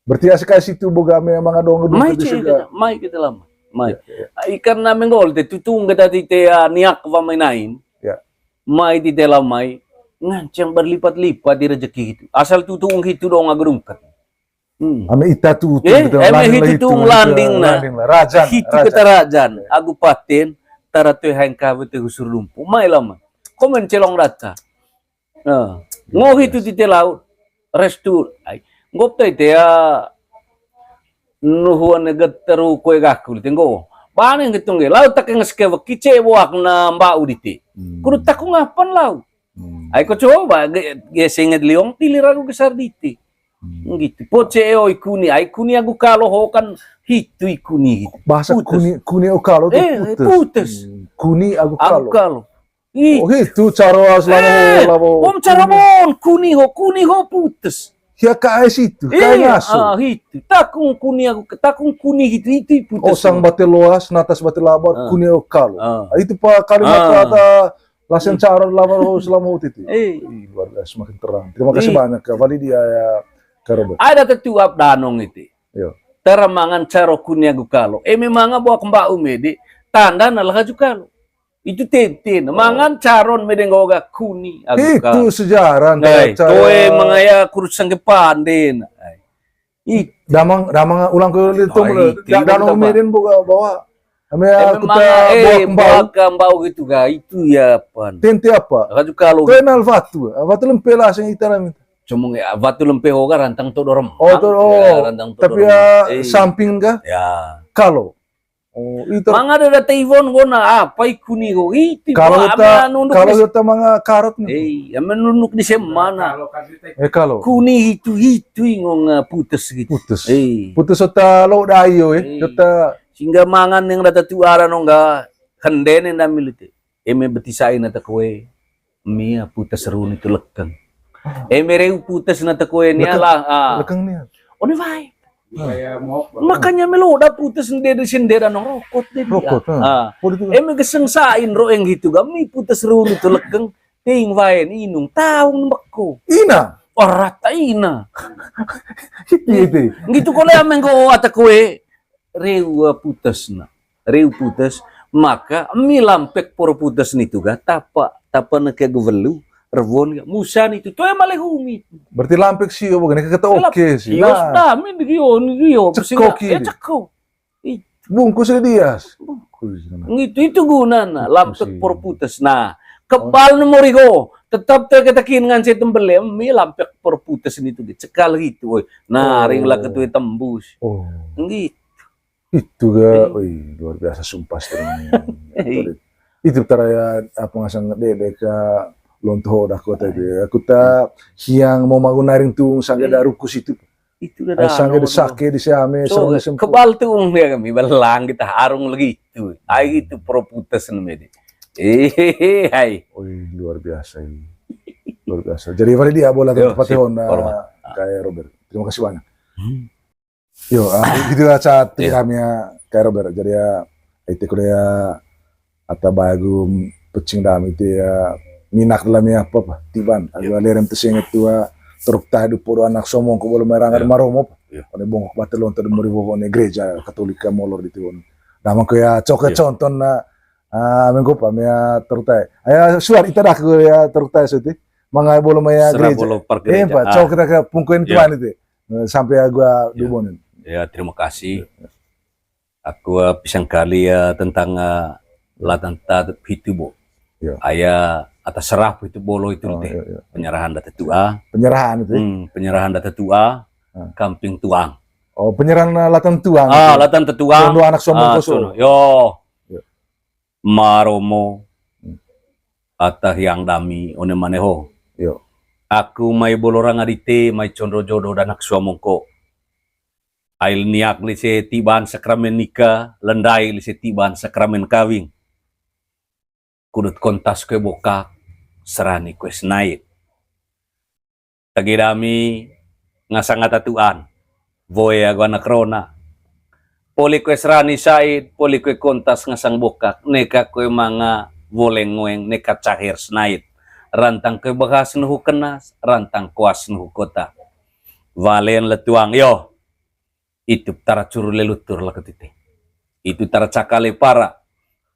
Berarti asik-asik itu boga ame manga doang gedung. Mai itu cek juga, mai kita lama. Mai. Ya, ya. Ikan na menggol te tutung kita ti te, ah, niak wa main-main. Ya. Mai ti te lamai, nganceng berlipat-lipat di rezeki itu. Asal tutung itu doang gedung kat. Hmm. Ame ita tu, tu, eh, betul. Eme landing lah hitu itu, tung itu, landing na. Landing lah. Rajan, hitu rajan. Kata rajan. Agu paten, tara tu hengka betul husur lumpuh. Mai lama. Komen celong rata. Nah, ngo hitu ti te laut. Restu. Ai. Ngop tai te ya. Nuhuan ne geteru kue gaku di te nggo. Bane gitu ngge. Laut tak ngeske weki ce boak na mbau di te. Hmm. Kudu takung apan laut. Hmm. Ai ko coba ge, ge senget liong tilir aku gesar dite. Hmm. Gitu. Poce oi kuni, ai kuni aku kalo ho kan hitu i kuni gitu. Bahasa putus. Kuni, kuni o kalo tu eh, putus. Putus. Hmm. Kuni aku kalo. Aku kalo. Ih. Oh, hitu caro as lama ho, eh, lama ho. Om cara bon, kuni ho, kuni ho putus. Hia ka ai situ, ka ai ngaso. Ah, hitu. Takung kuni aku, takung kuni hitu, hitu i putus. Oh, sang bate loas, natas bate labar, kuni o kalo. Ah. Ah, itu pa kalimat kata Lasen caron lamar ho selama O T T. Eh. Ih, luar biasa, semakin terang. Terima kasih banyak, Kak. Wali dia ya, Kak Robert. Ada tetuap danong itu. Yo. Tara mangan caro kuni agu kalo. Eh, memang buat mbak umedi, tanda na lah agu kalo. Itu tenten. Oh. Mangan caron medeng goga kuni agu kalo. Itu sejarah. Nah, cara toe mangaya kurus sangke panden. Ih. Damang, damang ulang ke litung. Ai, da-, danau meden boga bawa. Ame aku ta eh, buak mbau. Buak mbau gitu ga, itu ya pan. Tente apa? Raju kalo. Kenal batu. Batu lempe lah sing ita nami. Cuma ya, batu lempe hoga rantang to dorem. Oh, to, oh. Ya, rantang to dorem. Tapi ya, eh, samping ga? Ya. Kalo. Oh, itu. Manga ada data Iwon gona apa i kuni ho. Iti kalo ta, anu kalo ta manga karot ni. Eh, ya menunuk di semana. Eh, kalo. Kuni hitu, hitu i ngong, eh, putes gitu. Putes. Eh. Putes ota lo dayo, eh. Eh. Ota. Sehingga mangan yang data tu ara nongga hende ne ndamil itu. Eme beti sain ata koe. Mia putes runi tu lekeng. Ah. Eme reu putes na ta koe ni lekeng, alah, ah. Lekeng ni. One wae. Ah. Makanya melo da putes nde de sendera nong rokot de dia. Rokot, ah. Ah. Eme geseng sain ro eng hitu ga mi putes runi tu lekeng. Ting wae ni inung taung mbako. Ina. Orata ina. Hitu, hitu. Ngitu kole ame nggo ata koe. Reu putes na. Reu putes, maka mi lampek poro putes nitu ga, tapa, tapa neke guvelu, rewon ga, musa nitu, toe male humi. Berarti lampek sio bukan, neke kata oke sih. Iyo, nah. Sudah, min gio, gio, ceko kiri. Eh, ceko. Ih. Bungkus ya dias. Bungkus. Ngitu, itu gunana, lampek poro putes. Nah, kebal no mori ho, tetap te kata kin nganse tembele, mi lampek poro putes nitu, cekal gitu, oi. Nah, ring lah ketui tembus. Oh. Ngitu. Itu ga, wih, luar biasa sumpah sering. Itu tara ya, apa ngasang dede ka Lonto ho dah kota itu. Aku ta hiang mau magun naring tuung sangga da rukus itu. Itu dah. Sangga da sake di siame, sangga sempu. Kebal tuung dia kami, belang kita harung lagi itu. Ai itu pro putes namanya. Eh, hai. Wih, luar biasa ini. Luar biasa. Jadi, Faridia, bola tempat hona kayak Robert. Terima kasih banyak. Yo, ah, gitu lah, cat kami ya, kayak Robert. Jadi ya, itu kuliah ata bagu pecing dami itu ya, minak dalam ya apa, apa, tiban. Aku lerem tesinget tua, truk tahe du podo anak somong ko bolo merang ada maromo. Ada bongkok batel lonto di mori wowo ne gereja Katolika molor di tiwon. Damang ko ya, coke conton na, ah, mengko pa, mea truk tahe. Aya, suar ita dah ko ya truk tahe suti. Mangai bolo maya gereja. Bolo par gereja. Pak, coke kita ke pungkuin tiban itu. Sampai gua dubonin. Ya, terima kasih. Aku, eh, pisang kali ya tentang, eh, latan ta hitu bo. Aya atas serah itu bolo itu teh. Penyerahan data tua. Penyerahan itu. Hmm, penyerahan data tua. Kamping tuang. Oh, penyerahan, eh, latan tuang. Ah, latan tetuang. Condo anak somong koso. Yo. Maromo. Ata hiang dami one maneho. Yo. Aku mai bolo ranga dite, mai condo jodo danak suamongko. Ail niak lise tiban sakramen nika, lendai lise tiban sakramen kawing. Kudut kontas kue bokak, serani kue senait. Tagi dami ngasang ata tuan, woe agu anak rona. Poli kue serani sait, poli kue kontas ngasang bokak, neka kue manga woleng ngoeng, neka cahir senait. Rantang kue bahas nuhu kenas, rantang koas nuhu kota. Valen letuang, yo. Itu tara curu lelutur lako tite. Itu tara cakale para.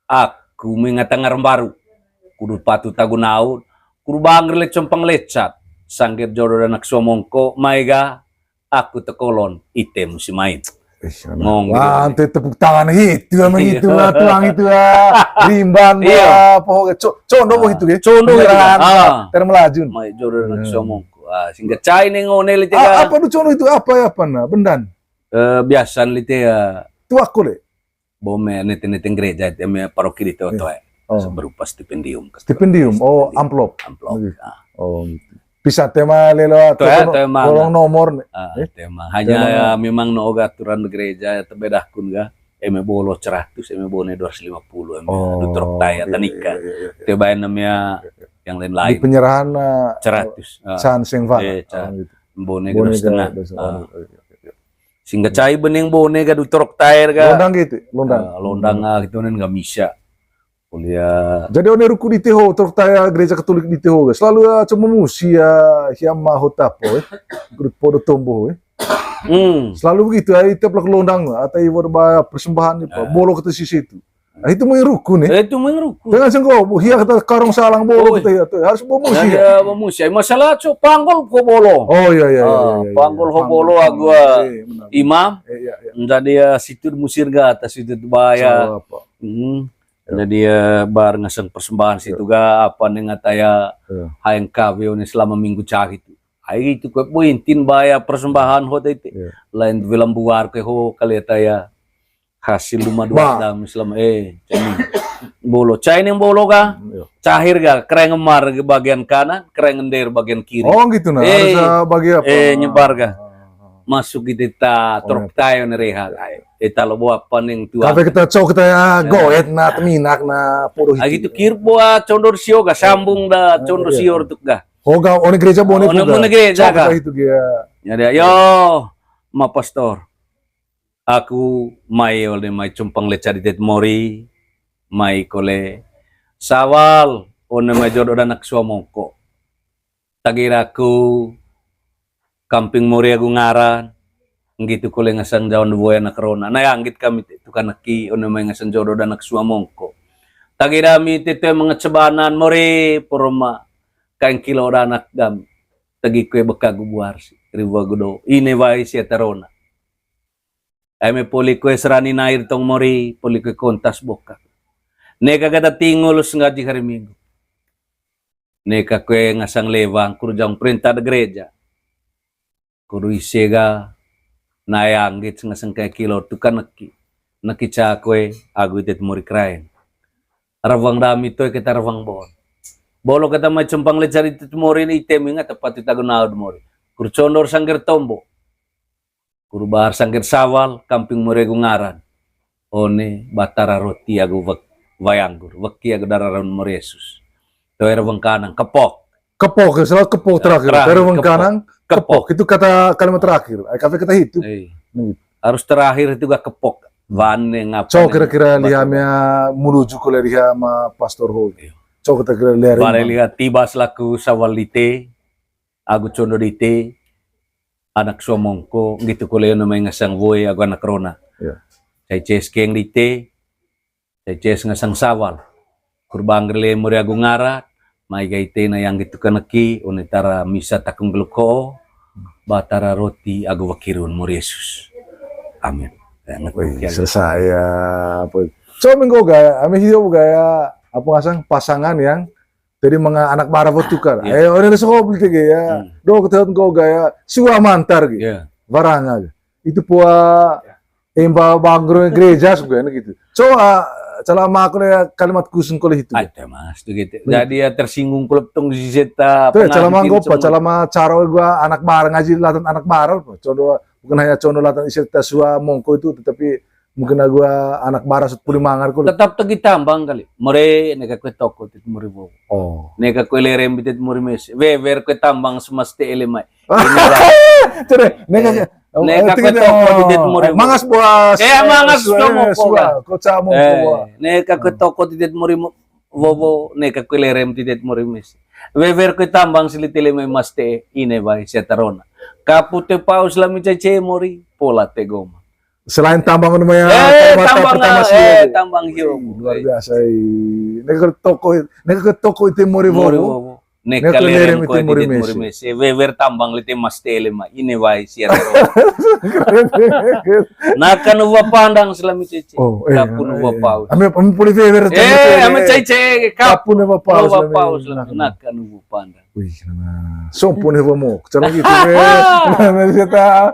Aku mengatangar baru. Kudu patu tagu naun. Kudu bangger le compang lecat. Sangger jodo danak suamongko, maega aku tekolon, ite musi main. Ngong. Wah, ante tepuk tangan itu emang itu lah, tuang itu lah. Rimban lah, poho, condo boh itu ya. Condo itu. Termelajun. Mai jodo danak suamongko. Ah, singkat cai neng one lite. Apa du condo itu, apa ya, apa na bendan? Eh, biasan lite ya. Tu aku le. Bome nete-nete gereja, eme paroki di toto, eh. Berupa stipendium. Stipendium, oh, amplop. Amplop. Oh, gitu. Pisa tema lelo atau tolong nomor nih. Tema. Hanya ya, memang no oga aturan gereja ya, tebedahkun ga. Eme bolo ceratus, eme bone dua ratus lima puluh, eme du trok tai ata nika. Tebaen namanya yang lain-lain. Di penyerahan, eh, ceratus. San seng fana. Bone dua setengah. Singkat cai beneng bone ga du trok tair ga. Londang gitu, londang. Ah, londang ah gitu nen nggak bisa. Kuliah. Jadi one ruku di teho, trok tair gereja Katolik di teho ga. Selalu ya cuma musi ya hiam mahot apa eh. Grup podo tombo eh. Selalu begitu ya, tiap lak londang atau ibu ada persembahan apa. Bolo kata sisi itu. Ah, itu main rukun ya? Eh, itu main rukun. Dengan sengko, bu, hia kata karung salang bolo kita ya tuh. Harus bawa musi ya? Bawa musi. Masalah cok panggol ko bolo. Oh iya iya iya. Panggol ho bolo agu imam. Iya iya. Jadi ya situ musir ga atas situ baya. Jadi ya bar ngaseng persembahan situ ga apa ning ataya hayang kawe one selama minggu cah itu. Ai itu kue pointin baya persembahan ho tete. Lain film buar ke ho kali ataya. Hasil rumah dua dam selama eh cai bolo cai neng bolo ga cahir ga kereng emar bagian kanan kereng ender bagian kiri. Oh gitu nah. Harus bagi apa? Eh nyebar ga masuk gitu ta trok tayo ne reha. Eh talo bo apa neng tuan kafe kita cok kita ya goet na teminak na poro gitu kir boa condor sio ga sambung da condor sio tuk ga. Oh ga one gereja bone one gereja ga itu ga. Jadi ayo ma pastor. Aku mai ole mai cumpang leca di tet mori, mai kole sawal one mai jodo danak suamongko. Tagiraku kamping mori agu ngaran, nggitu kole ngasang jawan dua anak rona. Nai anggit kami tukan aki one mai ngasang jodo danak suamongko. Tagirami tete mengecebanan mori poroma kain kilo danak gam. Tagi kue bekagu buarsi, riwa gudo, ine wai sia tarona. Eme poli kue serani nair tong mori, poli kue kontas boka. Neka kata tingul sengaji hari Minggu. Neka kue ngasang lewang, kurjang perintah de gereja. Kuru ise ga, nai anggit sengasang kayak kilo tukan neki. Neki ca kue, agu itet mori kerain. Rawang dami toi kita rawang bon. Bolo kata mai compang leca di tit mori ni ite mingat tepat ita gunau di mori. Kur condor sangger tombo. Kur bahar sangger sawal, kamping mori agu ngaran. One batara roti agu wek-, wayanggur, weki agu dararan mori Yesus. Toer wengkanang, kepok. Kepok, ya, selalu kepok terakhir. Terakhir, toer wengkanang, kepok. Kepok. Itu kata kalimat terakhir. Ai, kafe kata hitu. Iya. Harus terakhir itu gak kepok. Wane ngapa. Co kira-kira liha mea menuju kuliah liha sama Pastor Ho. Iya. Co kira-kira liha. Bale liha tiba selaku sawal dite, agu condo dite, anak suamongko, gitu kuliah namai ngasang woe agu anak rona. Iya. Cai ces keng dite, cai ces ngasang sawal. Kurbang gerle mori agu ngarat, mai gai tena yang gitu kaneki, one tara misa takung geluko, batara roti agu wakirun mori Yesus. Amin. Ya, ngerti. Wih, ya. Selesai ya. Apa? So, minggu gaya, ami hidup gaya, apa ngasang pasangan yang jadi menga anak bara botuka. Iya. Eh, orang ada sekolah gitu ya. Hmm. Do ketahuan kau gaya, sua mantar gitu. Iya. Barang aja. Itu pua emba bangkrut gereja sebenarnya gitu. So, ah, calama aku ya kalimat kusun kalau itu. Ada, Mas, tuh gitu. Iya. Jadi ya tersinggung kalau tong di zeta. Tuh, calama gopa, calama caro gua anak bareng aja, latan anak bareng. Condo, bukan hanya condo latan isi ta sua mongko itu, tetapi mungkin gua anak bareng sut puli mangar kalau. Tetap tegi tambang kali. Mori neka kue toko tit mori wowo. Oh. Neka kue lerem bitit mori mesi. Wewer kue tambang semaste elemai. Ini lah. Cere, neka, eh, neka kue toko titit mori. Mangas buas. Eh, mangas sua, mongko sua, lah. Koca mongko. Eh, neka kue toko titit mori mo-, wowo, neka kue lerem titit mori mesi. Wewer kue tambang silitili mai maste, ine bai sia tarona. Kapute paus lami cece mori, pola tegoma. Selain tambang namanya, eh, tambang, tambang, eh, tambang hiu. Luar biasa, eh. Neka kue toko, neka kue toko itu mori wowo. Neka lerem itu mori mesi. Wewer tambang lite maste lema. Ine wai sia. Naka nu wa pandang selami cece. Oh, eh, kapu nu wa paus. Ame, ame puli wewer. Eh, ame cece. Kapu nu wa paus. Naka nu wa pandang. Wih, nah. Sompun ya, Bomo. Cara gitu, weh. Nah, saya tahu.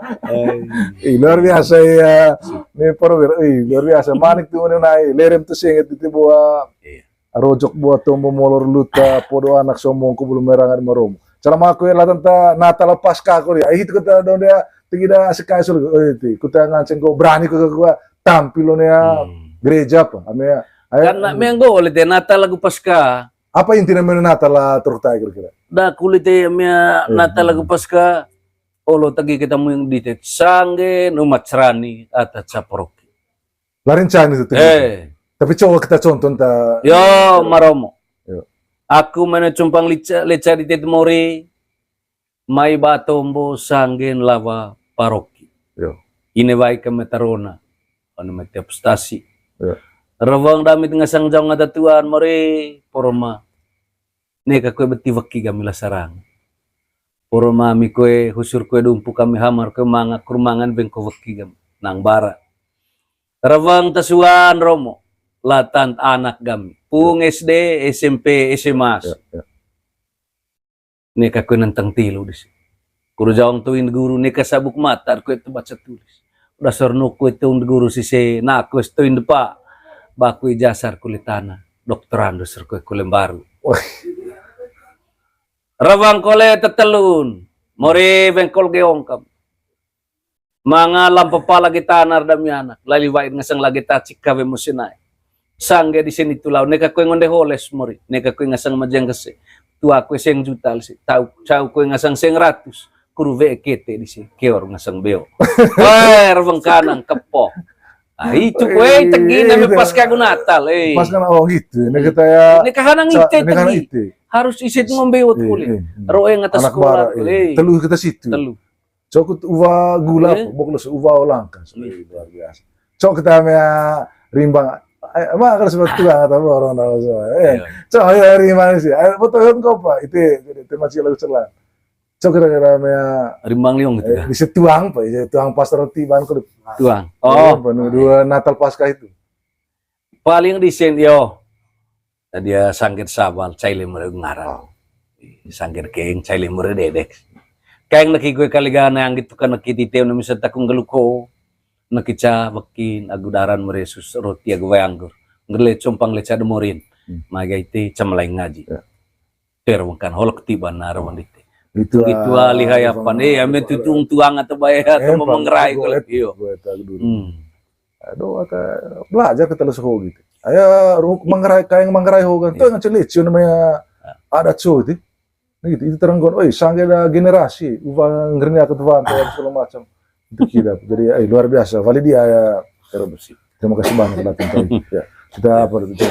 Eh, luar biasa ya. Ini perwira. Eh, luar biasa. Manik tuh, ini naik. Lerem tuh sih inget itu buah. Iya. Rojok buah tombo molor luta, podo anak sombong ku belum merangan maromo. Cara maku ya latan ta Natal Paskah ko dia. Ai itu kata don dia, tinggi dah sekai sul. Oh, itu. Kuta nganceng ko berani ko gua tampil lo ya gereja apa? Ame ya. Karena menggo oleh teh Natal lagu Paskah. Apa intinya menu Natal lah terus kira-kira? Dah kulit teh mea Natal lagu Paskah. Olo tagi kita mung di tet sangge numat serani ata caproki. Larin cang itu tuh. Eh. Tapi coba kita contoh ta. Yo, maromo. Yo. Aku mana cumpang lica, leca di tet mori, mai ba tombo sanggen lawa paroki. Yo. Ine wai ke metarona, anu mete apostasi. Yo. Rawang damit ngasang jaung ata tuan mori, poroma. Neka kue beti weki kami la sarang. Poroma mi kue husur kue dumpu kami hamar kue manga kurmangan bengko weki kami. Nang bara. Rawang tasuan romo, latan anak gami. Pung S D, S M P, S M A. Ya, ya. Neka kue nenteng tilu disi. Kuru jawang tuin guru, neka sabuk matar kue tu baca tulis. Dasar nu kue tuin guru sise, na kue tuin depa. Bakui jasar kule tanah, doktoran dasar kue kule baru. Wah. Rawang kole tetelun, mori bengkol geong kam. Manga lampa pala lagi tanar dami anak, lali wa'in ngasang lagi tacik kawe musinai. Sangge di sini tulau, neka kue ngonde holes mori, neka kue ngasang majeng kese. Tua kue seng juta lisi, tau, cau kue ngasang seng ratus, kuru we kete di sini, keor ngasang beo. Wer, bengkanang, kepo. Ah, itu kue tegi nami pas kagu Natal, eh. Pas kan, oh gitu, ini kita ya. Ini kahanang ite tegi. Harus isit ngombe wot kuli. Roe ngatas sekolah kuli. Telu kita situ. Telu. Cokut uwa gula, boklos uwa olangka. Luar biasa. Cok kita mea rimbang. Ai, ma kalau sebab tuang atau orang tahu semua. Eh, cok ya rimbang sih. Ai, foto yang kau apa? Itu, itu masih lagu celah. Cok kira-kira mea rimbang liong gitu ya. Di setuang apa? Ya, tuang pastor tiban kulit. Tuang. Oh, penuh dua Natal Paskah itu. Paling di sen yo. Tadi ya sangkit sabal, caile mere ngaran. Sangkit keng, caile mere dedek. Keng neki kue kali gana yang gitu kan neki titeu nami setakung geluko. Neki ca wekin agu daran meresus roti agu wayanggur. Ngele compang leca demorin. Maga ite ca melai ngaji. Ya. Ter wengkan holok tiba naro mandite. Itu itu alih haya pan, eh, amen tutung tuang atau bayar atau mengerai kalau iyo. Aduh, ata belajar kita lah sekolah gitu. Aya mengerai, kayak mengerai hogan tuh yang celit sih namanya adat so itu. Nah, gitu, itu teranggon, oi, sangge ada generasi, uang ngerni aku tuan segala macam. Itu kira. Jadi, eh, luar biasa. Valid dia ya. Terima kasih banyak, Datin. Ya, kita apa itu?